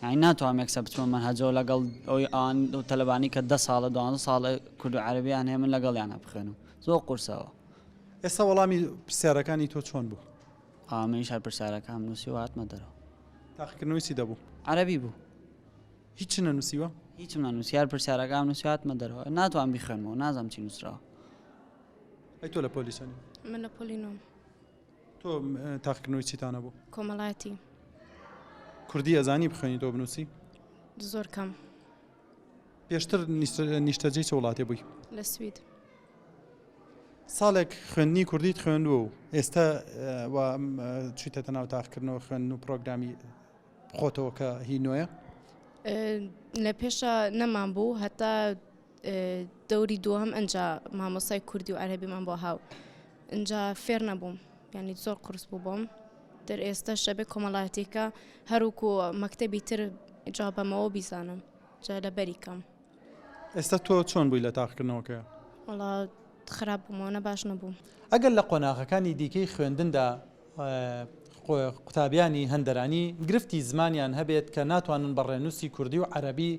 یانی ناتوانم یەکسەر بچمە مەنهەجەوە لەگەڵ ئەوی ئەوان ئەو تەلەبانەی کە دە ساڵە دوانزە ساڵە کورد و عەرەبیان هەیە من لەگەڵیانا بخوێنم زۆر قورسە ئەوە. ئێستا وەڵامی پرسیارەکانی تۆ چۆن بوو؟ ئا منیش هەر پرسیارەکانم نووسی و هاتمە دەرەوە. تاقیکردنەوەی چی دەبوو؟ عەرەبی بوو. هیچت نەنووسیوە؟ هیچم نەنووسی هەر پرسیارەکانم نووسی و هاتمە دەرەوە ناتوانم بیخوێنمەوە نازانم چی نووسراوە. ئەی تۆ لە پۆلی چەنی؟ من لە پۆلی نۆم. تۆ تاقیکردنەوەی چیتانە بوو؟ کۆمەڵایەتی. کوردی ئەزانی بخوێنیتەوە بنووسی؟ زۆر کەم. پێشتر نیشتەجێی چ وڵاتێ بووی؟ لە سوید. ساڵێک خوێندنی کوردیت خوێندووە و ئێستا چیتەتە ناو تاقکردنەوە خوێندن و پرۆگرامی خۆتەوە کە هی نوێیە؟ لە پێشە نەمان بوو هەتا دەوری دووەم ئەجا مامۆسای کوردی و عەربیمان بۆ هاو ئەجا فێر نەبووم ینی زۆر قرس بوو بۆم تر ئێستا شەبێ کۆمەڵایەتیکە هەروکو مەکتتەبی تر جوابەمەوە بیزانم جا لەبەری کەم. ئێستا تۆ چۆن بووی لە تاقیکردنەوەکەیا؟ وەڵا خراپ بووم ئەوەنە باش نەبووم. ئەگەر لە قۆناغەکانی دیکەی خوێندندا قوتابیانی هەندەرانی گرفتی زمانیان هەبێت کە ناتوانن بە ڕێنووسی کوردی و عەرەبی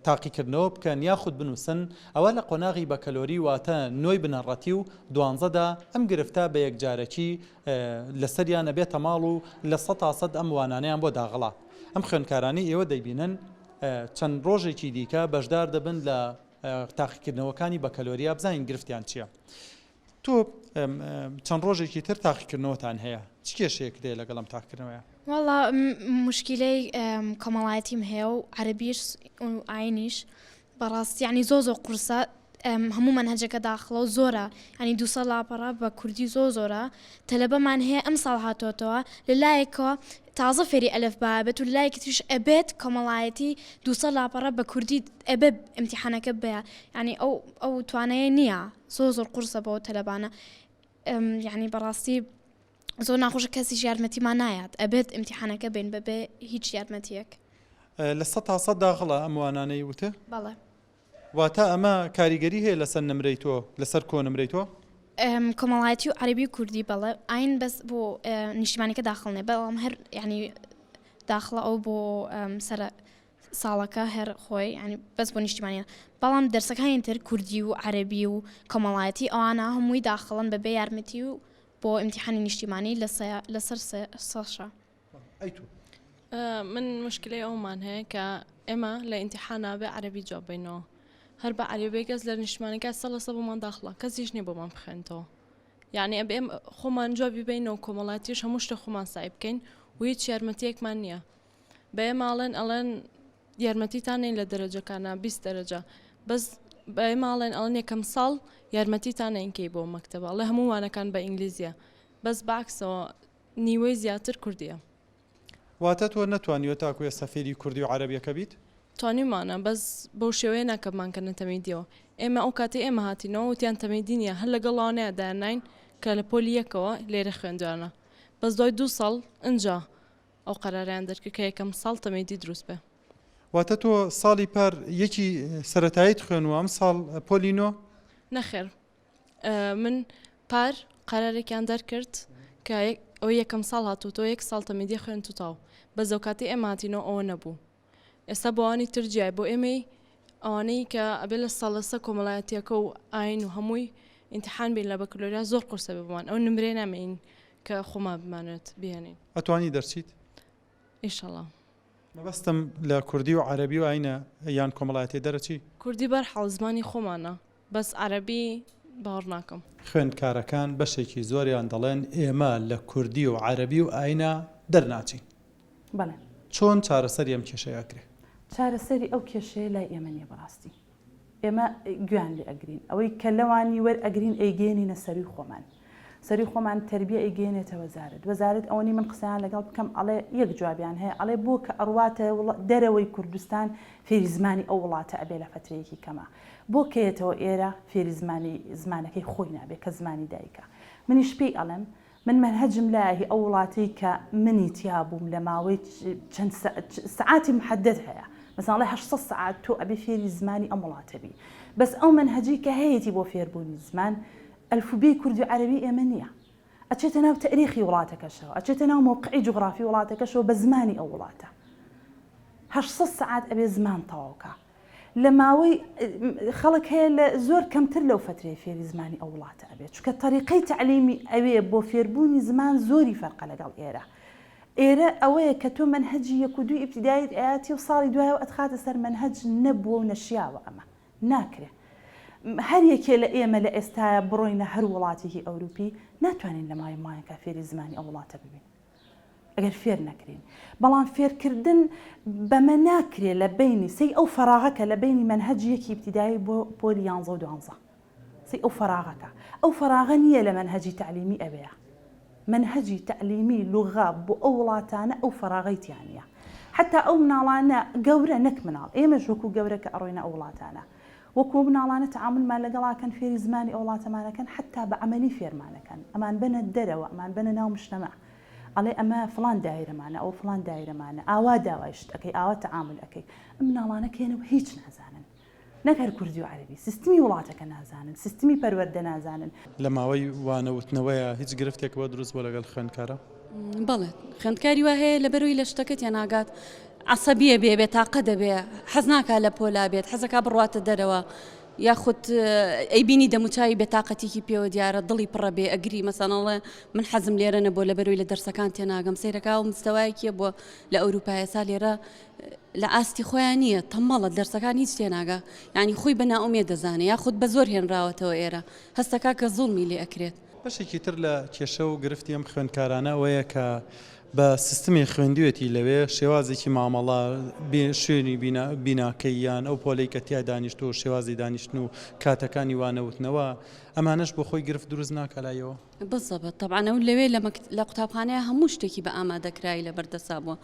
تاقیکردنەوە بکەن یاخود بنووسن، ئەوا لە قۆناغی بەکەلۆری واتە نۆی بنەڕەتی و دوانزەدا ئەم گرفتە بە یەکجارەکی لەسەریان ئەبێتە ماڵ و 100% ئەم وانانەیان بۆ داغڵە. ئەم خوێندکارانەی ئێوە دەیبینن چەند ڕۆژێکی دیکە بەشدار دەبن لە تاقیکردنەوەکانی بەکەلۆریا بزانین گرفتیان چییە. تۆ چەند ڕۆژێکی تر تاقیکردنەوەتان هەیە چ کێشەیەکت هەیە لەگەڵ ئەم تاقیکردنەوەیە؟ وەڵا موشکیلەی کۆمەڵایەتیم هەیە و عەرەبیش و ئاینیش بەڕاستی یانی زۆر زۆر قورسە هەموو مەنهەجەکە داخڵە و زۆرە ینی دوسە لاپەڕە بە کوردی زۆر زۆرە تەلەبەمان هەیە ئەم ساڵ هاتۆتەوە لە لایەکەوە تازە فێری ئەلف با بێت و لایەکی تریش ئەبێت کۆمەڵایەتی دوسە لاپەڕە بە کوردی ئەبێ ئیمتیحانەکە بێ ینی ئەو ئەو توانایە نییە زۆر زۆر قورسە بۆ تەلەبانە یعنی بەڕاستی زۆر ناخۆشە کەسیش یارمەتیمان نایات ئەبێت ئیمتیحانەکە بین بەبێ هیچ یارمەتیەک. لە سەتا سەد داخڵە ئەم وانانەی وتە؟ بەڵێ. واتە ئەمە کاریگەری هەیە لەسەر نمرەی تۆ لەسەر کۆ نمرەی تۆ؟ کۆمەڵایەتی و عەرەبی و کوردی بەڵێ ئاین بەس بۆ نیشتیمانەکە داخڵ نیە بەڵام هەر یعنی داخڵە ئەو بۆ سەرە ساڵەکە هەر خۆی یعنی بەس بۆ نیشتیمانیە بەڵام دەرسەکانی تر کوردی و عەرەبی و کۆمەڵایەتی ئەوانە هەمووی داخڵن بەبێ یارمەتی و بۆ ئیمتیحانی نیشتیمانی لەسەر سەشە. ئەی تۆ؟ من مشکلەی ئەومان هەیە کە ئێمە لە ئیمتیحانا بێ عەرەبی جواب بینەوە هەر بە عەرەبی کەس لە نیشتمانەکە سە لە سە بۆمان داخڵە کەسیش نییە بۆمان بخوێنتەوە یعنی ئەبێ ئێمە خۆمان جوابی بینەوە کۆمەڵاتیش هەموو شتە خۆمان سعی بکەین و هیچ یارمەتیەکمان نییە بە ئێمە ئەڵێن ئەڵێن یارمەتیتان نین لە دەرەجەکانە 20 دەرەجە بەس بە ئێمە ئەڵێن ئەڵێن یەکەم ساڵ یارمەتیتان نین کەی بۆ مەکتەبە ئەڵێ هەموو وانەکان بە ئینگلیزیە بەس بەعکسەوە نیوەی زیاتر کوردیە. واتە تۆ نەتوانیوە تاکو ئێستا فێری کوردی و عەرەبیەکە بیت؟ توانیومانە بەس بەو شێوەیە نا کە بمانکەنە تەمیدیەوە ئێمە ئەو کاتەی ئێمە هاتینەوە وتیان تەمیدی نیە هەر لەگەڵ ئەوانەیا دایانناین کە لە پۆلی یەکەوە لێرە خوێندویانە بەس دوای دوو ساڵ ئنجا ئەو قەرارەیان دەرکرد کە یەکەم ساڵ تەمیدی دروست بێ. واتە تۆ ساڵی پار یەکی سەرەتاییت خوێنووە ئەم ساڵ پۆلی نۆ؟ نەخێر من پار قەرارێکیان دەرکرد کە ئەوەی یەکەم ساڵ هاتووتەوە یەک ساڵ تەمیدی خوێند و تاو بەس ئەو کاتەی ئێمە هاتینەوە ئەوە نەبوو ئێستا بۆ ئەوانی تر جیای بۆ ئێمەی ئەوانەی کە ئەبێ لە ساڵەسە کۆمەڵایەتیەکە و ئاین و هەمووی ئینتحان بین لە بەکلۆریا زۆر قورسە بێ بۆمان ئەو نمرەیە نامێنین کە خۆمان بمانەوێت بهێنین. ئەتوانی دەرچیت؟ ئیشەڵا. مەبەستم لە کوردی و عەرەبی و ئاینە یان کۆمەڵایەتیە دەرەچی؟ کوردی بەرحاڵ زمانی خۆمانە بەس عەرەبی باوەڕ ناکەم. خوێندکارەکان بەشێکی زۆریان دەڵێن ئێمە لە کوردی و عەرەبی و ئاینە دەرناچین. بەڵێ. چۆن چارەسەری ئەم کێشەیە ئەکرێ؟ چارەسەری ئەو کێشەیە لای ئێمە نیە بەڕاستی. ئێمە گوێیان لێ ئەگرین ئەوەی کە لەوانی وەر ئەگرین ئەیگەیەنینە سەروی خۆمان سەروی خۆمان تەربیە ئەیگەیەنێتە وەزارەت وەزارەت ئەوەنی من قسەیان لەگەڵ بکەم ئەڵێ یەک جوابیان هەیە ئەڵێ بۆ کە ئەڕواتە دەرەوەی کوردستان فێری زمانی ئەو وڵاتە ئەبێ لە فەترەیەکی کەما بۆ کەیەتەوە ئێرە فێری زمانی زمانەکەی خۆی نابێ کە زمانی دایکە منیش پێی ئەڵێم من مەنهەجم لایە هی ئەو وڵاتەی کە منی تیا بووم لە ماوەی چەند سەعاتی محدد هەیە مەسەڵەن ئەڵێ 800 سەعات تۆ ئەبێ فێری زمانی ئەم وڵاتە بی بەس ئەو مەنهەجەی کە هەیەتی بۆ فێربوونی زمان ئەلفوبێی کوردی و عەرەبی ئێمە نییە ئەچێتە ناو تەئریخی وڵاتەکەشەوە ئەچێتە ناو مەوقعی جوغرافی وڵاتەکەشەوە بە زمانی ئەو وڵاتە 800 سەعات ئەبێ زمان تەواو کا لە ماوەی خەڵک هەیە لە زۆر کەمتر لەو فەترەیە فێری زمانی ئەو وڵاتە ئەبێت چونکە تەریقەی تەعلیمی ئەوێ بۆ فێربوونی زمان زۆری فەرقە لەگەڵ ئێرە ئێرە ئەوەیە کە تۆ مەنهەجی یەک و دووی ئیبتیداییت ئەیاتی و ساڵی دوایەوە ئەتخاتە سەر مەنهەج نەبووە و نەشیاوە ئەمە ناکرێ هەر یەکێ لە ئێمە لە ئێستایا بڕۆینە هەر وڵاتێکی ئەوروپی ناتوانین لە ماوەی مانگێکا فێری زمانی ئەو وڵاتە ببین. ئەگەر فێر نەکرێین. بەڵام فێرکردن بەمە ناکرێ لە بەینی سەی ئەو فەراغە کە لە بەینی مەنهەجی یەکی ئیبتیدایی بۆ پۆلی یانزە و دوانزە سەی ئەو فەراغەکە ئەو فەراغە نییە لە مەنهەجی تەعلیمی ئەوێیە. مەنهەجی تەعلیمی لوغە بۆ ئەو وڵاتانە ئەو فەراغەی تیا نییە. حەتا ئەو مناڵانە گەورە نەک مناڵ ئێمەش وەکو گەورە کە ئەڕۆینە ئەو وڵاتانە وەکو ئەو مناڵانە تەعامولمان لەگەڵا کەن فێری زمانی ئەو وڵاتەمان ئەکەن حەتا بە عەمەلی فێرمان ئەکەن ئەمانبەنە دەرەوە ئەمانبەنە ناو مشتەمەع ئەڵێ ئەمە فڵان دایرەمانە ئەوە فڵان دایرەمانە ئاوا داوای شت ئەکەی ئاوا تەعامول ئەکەی ئەم مناڵانە کێنەوە هیچ نازانن نەک هەر کوردی و عەرەبی سیستمی وڵاتەکە نازانن سیستمی پەروەردە نازانن. لە ماوەی وانە وتنەوەیا هیچ گرفتێک بۆ دروست بووە لەگەڵ خوێندکارا؟ بەڵێ خوێندکاری وا هەیە لەبەرەوەی لە شتەکە تێناگات عەسەبیە بێ بێ تاقە دەبێ حەز ناکا لە پۆلا بێت حەزەکا بڕواتە دەرەوە یاخود ئەیبینی دەموچاوی بێتاقەتیکی پێوە دیارە دڵی پڕە بێ ئەگری مەسەن ئەڵێ من حەزم لێرە نەبووە لەبەرەوەی لە دەرسەکان تێناگەم سەیرەکا و مستەوایەکیە بووە لە ئەوروپا ئێستا لێرە لە ئاستی خۆیان نییە تەمەڵە دەرسەکان هیچ تێناگا یعنی خۆی بە نائومێد دەزانێ یاخود بە زۆر هێنراوەتەوە ئێرە هەستەکا کە زوڵمی لێ ئەکرێت. بەشێکی تر لە کێشە و گرفتی ئەم خوێندکارانە ئەوەیە کە بە سیستمی خوێندوێتی لەوێ شێوازێکی مامەڵە، شوێنی بیناکەی یان ئەو پۆلەی کە تیا دانیشتووە و شێوازی دانیشتن و کاتەکانی وانەوتنەوە ئەمانەش بۆ خۆی گرفت دروست ناکا لایەوە؟ بزەبت تەبعەن ئەو لەوێ لە مەکت لە قوتابخانەیە هەموو شتێکی بە ئامادەکراوی لەبەر دەسا بووە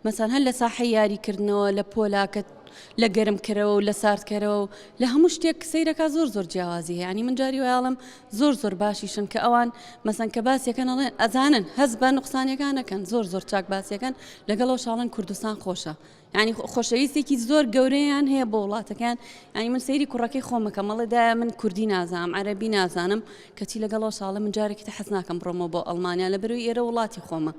مەسەن هەر لە ساحەی یاری کردنەوە لە پۆلا کە لە گەرم کەرەوە و لە سارد کەرەوە و لە هەموو شتێک سەیرەکا زۆر زۆر جیاوازی هەیە یانی من جاری وایە ئەڵێم زۆر زۆر باشیشن کە ئەوان مەسەن کە باسیەکەن ئەڵێن ئەزانن هەست بە نوقسانیەکان ئەکەن زۆر زۆر چاک باسیەکەن لەگەڵ ئەوش ئەڵێن کوردستان خۆشە یانی خۆشەویستێکی زۆر گەورەیان هەیە بۆ وڵاتەکەیان یانی من سەیری کوڕەکەی خۆمەکەم ئەڵێ دایە من کوردی نازانم عەرەبی نازانم کەچی لەگەڵ ئەوش ئەڵێ من جارێکی تر حەز ناکەم بڕۆمەوە بۆ ئەڵمانیا لەبەرئەوەی ئێرە وڵاتی خۆمە.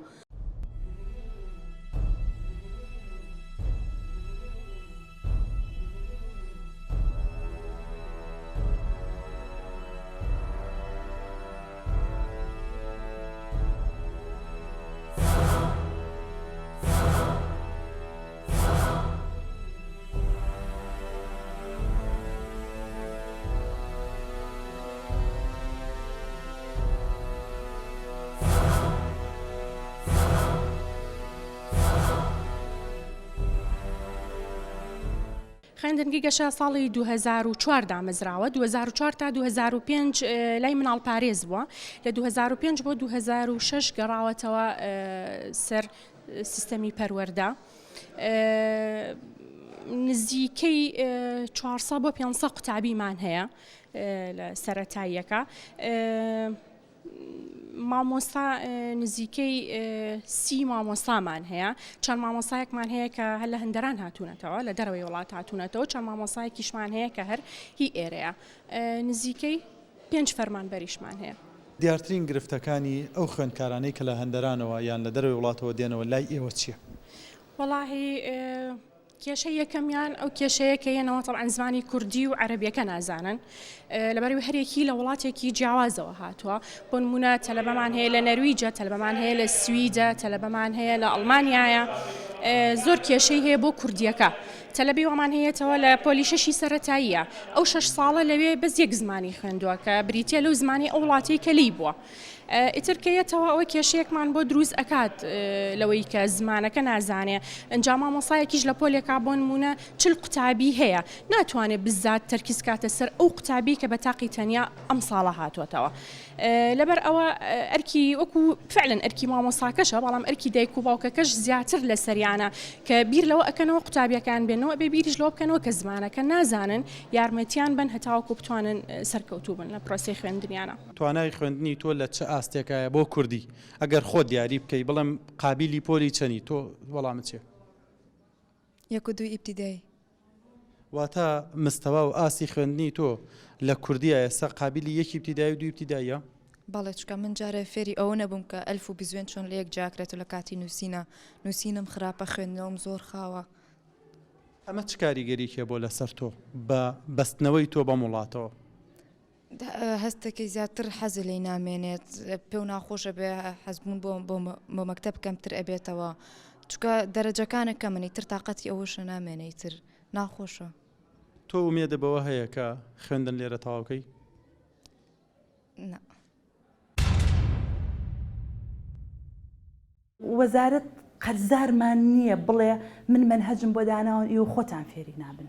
خوێندنگەی گەشە ساڵی 2004 دامەزراوە 2004 تا 2005 لای مناڵپارێز بووە لە 2005 بۆ 2006 گەڕاوەتەوە سەر سیستەمی پەروەردە نزیکەی 400 بۆ 500 قوتابیمان هەیە لە سەرەتاییەکە. مامۆستا نزیکەی سی مامۆستامان هەیە چەند مامۆستایەکمان هەیە کە هەر لە هەندەران هاتوونەتەوە لە دەرەوەی وڵات هاتوونەتەوە چەند مامۆستایەکیشمان هەیە کە هەر هی ئێرەیە نزیکەی پێنج فەرمانبەریشمان هەیە. دیارترین گرفتەکانی ئەو خوێندکارانەی کە لە هەندەرانەوە یان لە دەرەوەی وڵاتەوە دێنەوە لای ئێوە چییە؟ وەڵاهی کێشەی یەکەمیان ئەو کێشەیە کە یەنەوە تەبعەن زمانی کوردی و عەرەبیەکە نازانن لەبەرئەوەی هەرێکی لە وڵاتێکی جیاوازەوە هاتووە بۆ نمونە تەلەبەمان هەیە لە نەرویجە تەلەبەمان هەیە لە سویدە تەلەبەمان هەیە لە ئەڵمانیایە زۆر کێشەی هەیە بۆ کوردیەکە تەلەبەی وامان هەیەتەوە لە پۆلی شەشی سەرەتاییە ئەو شەش ساڵە لەوێ بەس یەک زمانی خوێندووە کە بریتە لەو زمانی ئەو وڵاتەی کە لێی بووە ئیتر کە یەتەوە ئەوە کێشەیەکمان بۆ دروست ئەکات لەوەی کە زمانەکە نازانێ ئەنجا مامۆسایەکیش لە پۆلێکا بۆ نمونە چل قوتابی هەیە ناتوانێت بزات تەرکیز کاتە سەر ئەو قوتابی کە بە تاقی تەنیا ئەم ساڵە هاتووەتەوە لەبەر ئەوە ئەرکی وەکو فعلەن ئەرکی مامۆساکەشە بەڵام ئەرکی دایک و باوکەکەش زیاتر لەسەریانە کە بیر لەوە ئەکەنەوە قوتابیەکان بێنەوە ئەبێ بیریش لەوە بکەنەوە کە زمانەکە نازانن یارمەتیان بن هەتاوەکو بتوانن سەرکەوتوو بن لە پرۆسەی خوێندنیانە. توانای خوێندنی تۆ لە چ ئاستێکایە بۆ کوردی؟ ئەگەر خۆت دیاری بکەی بڵێم قابیلی پۆلی چەنی تۆ وەڵامت چیە؟ یەک و دووی ئیبتیدایی. واتە مستەوا و ئاستی خوێندنی تۆ لە کوردییا ئێستا قابیلی یەکی ئیبتیدایی و دووی ئیبتیداییە؟ بەڵێ چونکە من جارێ فێری ئەوە نەبووم کە ئەلف و بزوێن چۆن لە یەک جیاکرێتەوە لە کاتی نووسینا، نووسینم خراپە خوێندنەوەم زۆر خاوە. ئەمە چ کاریگەریی هەبووە لەسەر تۆ بە بەستنەوەی تۆ بەم وڵاتەوە؟ هەستەکەی زیاتر حەزی لێی نامێنێت پێو ناخۆشە بێ حەزبوون بۆ بۆ مەکتەب کەمتر ئەبێتەوە چونکە دەرەجەکانە کەمن ئیتر تاقەتی ئەوەشە نامێنێ ئیتر ناخۆشە. تۆ ئومێدە بەوە هەیە کە خوێندن لێرە تەواو کەی؟ نا. وەزارەت قەرزارمان نییە بڵێ من مەنهەجم بۆ داناون ئێوە خۆتان فێری نابن.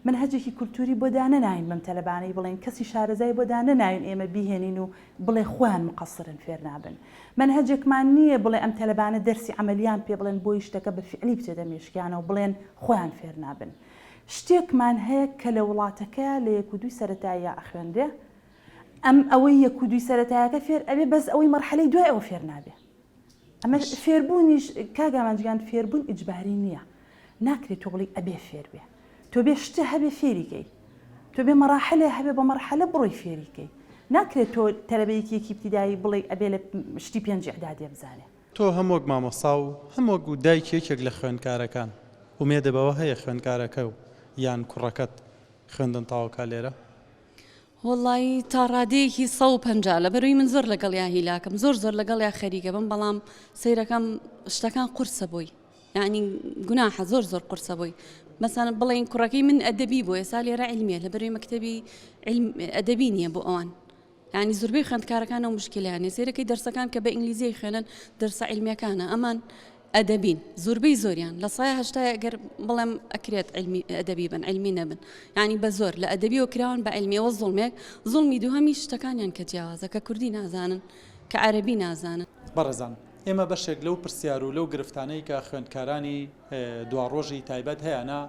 مەنهەجێکی کولتوری بۆ دانەناین بەم تەلەبانەی بڵێین کەسی شارەزای بۆ دانەناین ئێمە بیهێنین و بڵێ خۆیان مقەسرن فێر نابن. مەنهەجێکمان نییە بڵێ ئەم تەلەبانە دەرسی عەمەلیان پێ بڵێن بۆی شتەکە بە فیعلی بچێتە مێشکیانەوە بڵێن خۆیان فێر نابن. شتێکمان هەیە کە لە وڵاتەکەیا لە یەک و دووی سەرەتاییا ئەخوێنرێ ئەم ئەوەی یەک و دووی سەرەتایەکە فێر ئەبێ بەس ئەوەی مەرحەلەی دوای ئەوە فێر نابێ. ئەمە فێربوونیش کاک ئامانج گیان فێربوون ئیجباری نییە ناکرێت تۆ بڵێی ئەبێ فێر بێ تۆ بێ شتە هەبێ فێری کەی تۆ بێ مەراحلێ هەبێ بە مەرحەلە بڕۆی فێری کەی ناکرێت تۆ تەلەبەیەکی یەکی ئیبتیدایی بڵێی ئەبێ لە شتی پێنج ئیعدادیە بزانێ. تۆ هەم وەک مامۆستا و هەم وەک دایکی یەکێک لە خوێندکارەکان ئومێدە بەوە هەیە خوێندکارەکە و یان کوڕەکەت خوێندن تەواو کا لێرە؟ وەڵایی تا ڕادەیەکی 150 لەبەرەوەی من زۆر لەگەڵیا هیلاکم زۆر زۆر لەگەڵیا خەریکە بم بەڵام سەیرەکەم شتەکان قورسە بۆی یعنی گوناحە زۆر زۆر قورسە بۆی مەسەن بڵێن کوڕەکەی من ئەدەبی بۆ ئێستا لێرە علمیە لەبەرەوەی مەکتەبی ئەدەبی نییە بۆ ئەوان یعنی زۆربەی خوێندکارەکان ئەو مشکلیان سەیرەکەی دەرسەکان کە بە ئینگلیزیی خوێنن دەرسە علمیەکانە ئەمان ئەدەبین زۆربەی زۆریان لە سای هەشتای ئەگەر بڵێم ئەکرێت علمی ئەدەبی بن علمی نەبن یعنی بە زۆر لە ئەدەبیەوە کراون بە علمیەوە زوڵمێک زوڵمی دووهەمی شتەکانیان کە جیاوازە کە کوردی نازانن کە عەرەبی نازانن. بەڕێزان ئێمە بەشێک لەو پرسیار و لەو گرفتانەی کە خوێندکارانی دواڕۆژی تایبەت هەیانە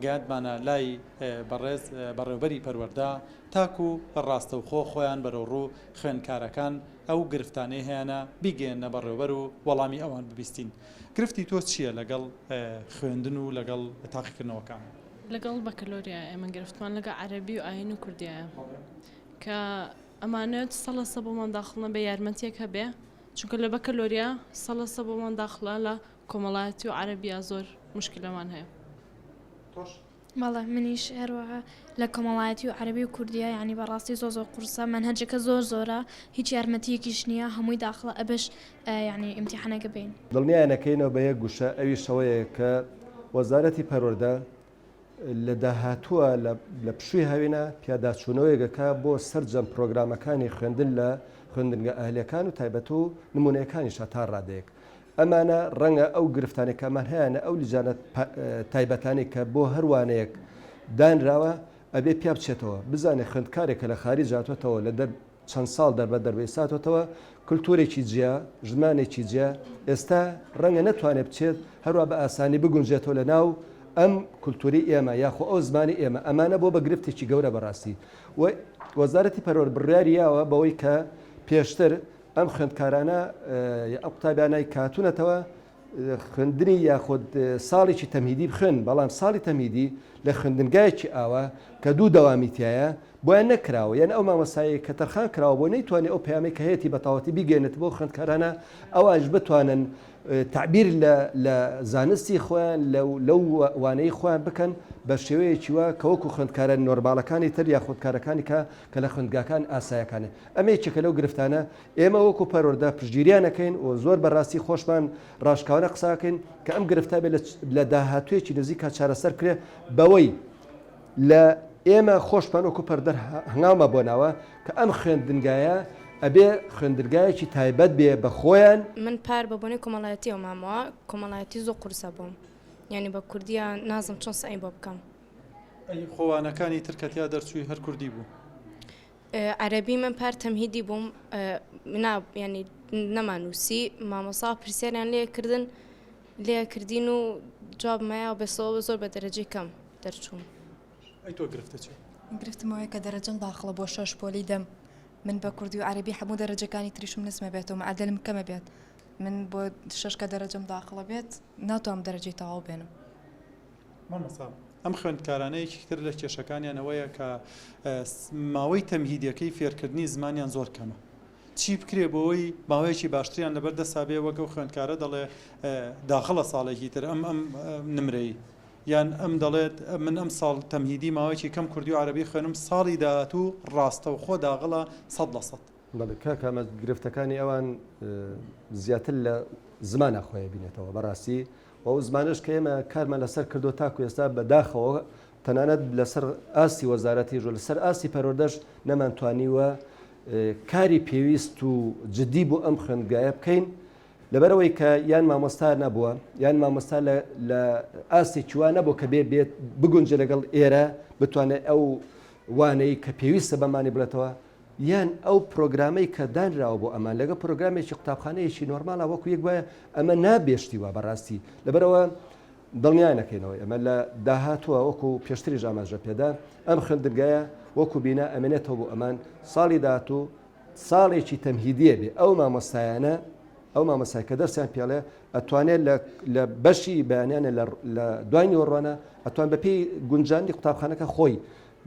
گەیاندمانە لای بەڕێز بەڕێوبەری پەروەردە تاکو ڕاستەوخۆ خۆیان بەرەوڕوو خوێندکارەکان ئەو گرفتانەی هەیانە بیگەیەننە بەڕێوبەر و وەڵامی ئەوان ببیستین. گرفتی تۆ چییە لەگەڵ خوێندن و لەگەڵ تاقیکردنەوەکان؟ لەگەڵ بەکەلۆریایە ئێمە گرفتمان لەگەڵ عەرەبی و ئاین و کوردیایە کە ئەمانەوێت سە لە سە بۆمان داخڵ نەبێ یارمەتیەک هەبێ چونکە لە بەکەلۆریا سە لە سە بۆمان داخڵە لە کۆمەڵایەتی و عەرەبیا زۆر مشکلەمان هەیە. تۆش؟ بەڵێ منیش هەروەها لە کۆمەڵایەتی و عەرەبی و کوردیە یانی بەڕاستی زۆر زۆر قورسە مەنهەجەکە زۆر زۆرە هیچ یارمەتیەکیش نییە هەمووی داخڵە ئەبێش یانی ئیمتیحانەکە بین. دڵنیایان ئەکەینەوە بە یەک گوشە ئەویش ئەوەیە کە وەزارەتی پەروەردە لە داهاتووە لە پشووی هاوینە پیاداچوونەوەیەک ئەکا بۆ سەرجەم پرۆگرامەکانی خوێندن لە خوێندنگە ئەهلیەکان و تایبەت و نموونەیەکانیشا تا ڕادەیەک ئەمانە ڕەنگە ئەو گرفتانەی کە ئەمان هەیانە ئەو لیجانە تایبەتانەی کە بۆ هەر وانەیەک دانراوە ئەبێ پیا بچێتەوە بزانێ خوێندکارێک کە لە خاریج هاتووەتەوە لە دەر چەند ساڵ دەربەدەر بە ئێستا هاتووەتەوە کلتورێکی جیا زمانێکی جیا ئێستا ڕەنگە نەتوانێت بچێت هەروە بە ئاسانی بگونجێتەوە لە ناو ئەم کلتوری ئێمە یاخۆ ئەو زمانی ئێمە ئەمانە بۆ بە گرفتێکی گەورە بەڕاستی و وەزارەتی پەروەردە بڕیاری یاوە بەوەی کە پێشتر ئەم خوێندکارانە یا ئەم قوتابیانەی کە هاتوونەتەوە خوێندنی یاخود ساڵێکی تەمهیدی بخوێن بەڵام ساڵی تەمهیدی لە خوێندنگایەکی ئاوا کە دوو دەوامی تایە بۆیان نەکراوە یان ئەو مامۆستایەی کە تەرخان کراوە بۆ نەیتوانێت ئەو پەیامەی کە هەیەتی بە تەواوەتی بیگەێنێت بۆ خوێندکارانە ئەوانش بتوانن تعبیر لە لە زانستی خۆیان لەو وانەی خۆیان بکەن بە شێوەیەکی وا کە وەکو خوێندکارە نۆرماڵەکانی تر یا خوێندکارەکانی کە کە لە خوێندگاکان ئاسایەکانە ئەمە یەکێکە لەو گرفتانە، ئێمە وەکو پەروەردە پشتگیریان ئەکەین و زۆر بە ڕاستی خۆشمان ڕاشکاوانە قسە ئەکەین کە ئەم گرفتە بێ لە داهاتوویەکی نزیکا چارەسەر بکرێ بەوەی لە ئێمە خۆشمان وەکو پەردەر هەنگاومان بۆ ناوە کە ئەم خوێندنگایە ئەبێ خوێندنگایەکی تایبەت بێ بە خۆیان. من پار بە بۆنەی کۆمەڵایەتیەوە مامەوە کۆمەڵایەتی زۆر قورسە بۆم یانی بە کوردیە نازم چۆن سەعی بۆ بکەم. ئەی خۆ وانەکانی تر کە تیا دەرچووی هەر کوردی بوو؟ عەرەبی من پار تەمهیدی بووم نا یانی نەمانووسی مامۆسا پرسیاریان لێ کردن لێ کردین و جواب مایە بەسەوە زۆر بە دەرەجەی کەم دەرچووم. ئەی تۆ گرفتە چیە؟ گرفتم ئەوەیە کە دەرەجەم داخڵە بۆ شەش پۆلی دەم من بە کوردی و عەرەبی هەموو دەرەجەکانی تریشم نزمە بێتەوە معەدەلم کەمە بێت من بۆ شەش کە دەرەجەم داخڵە بێت ناتوانم دەرەجەی تەواو بێنم. مامۆستا ئەم خوێندکارانە یەکێکی تر لە کێشەکانیان ئەوەیە کە ماوەی تەمهیدیەکەی فێرکردنی زمانیان زۆر کەمە چی بکرێ بۆی ماوەیەکی باشتریان لەبەر دەستا بێ وەک ئەو خوێندکارە دەڵێ داخڵە ساڵێکی تر ئەم ئەم نمرەی یان ئەم دەڵێت من ئەم ساڵ تەمهیدی ماوەیەکی کەم کوردی و عەرەبی خوێنم ساڵی داهاتوو ڕاستەوخۆ داغڵە 100%. بەڵێ کاک ئەمە گرفتەکانی ئەوان زیاتر لە زمانە خۆی بینێتەوە بەڕاستی و ئەو زمانەش کە ئێمە کارمان لەسەر کردووە تاکو ئێستا بە داخەوە تەنانەت لەسەر ئاستی وەزارەتیش و لەسەر ئاستی پەروەردەش نەمانتوانیوە کاری پێویست و جدی بۆ ئەم خوێندگایە بکەین. لەبەرئەوەی کە یان مامۆستا نەبووە یان مامۆستا لە لە ئاستێکی وا نەبوو کە بێ بێت بگونجێ لەگەڵ ئێرە بتوانێت ئەو وانەی کە پێویستە بەمانی بڵێتەوە یان ئەو پرۆگرامەی کە دانراوە بۆ ئەمان لەگە پرۆگرامێکی قوتابخانەیەکی نۆرماڵە وەکو یەک وایە ئەمە نابێشتی وا بەڕاستی لەبەرەوە دڵنیا نەکەینەوە ئێمە لە داهاتووە وەکو پێشتریش ئاماژە پێدا ئەم خوێندنگایە وەکو بینا ئەمێنێتەوە بۆ ئەمان ساڵی داهاتوو ساڵێکی تەمهیدیە بێ ئەو مامۆستایانە ئەو مامۆستای کە دەرسیان پێڵێ ئەتوانێت لە بەشی بەیانیانە لە دوای نیوەڕوانە ئەتوان بەپێی گونجاندنی قوتابخانەکە خۆی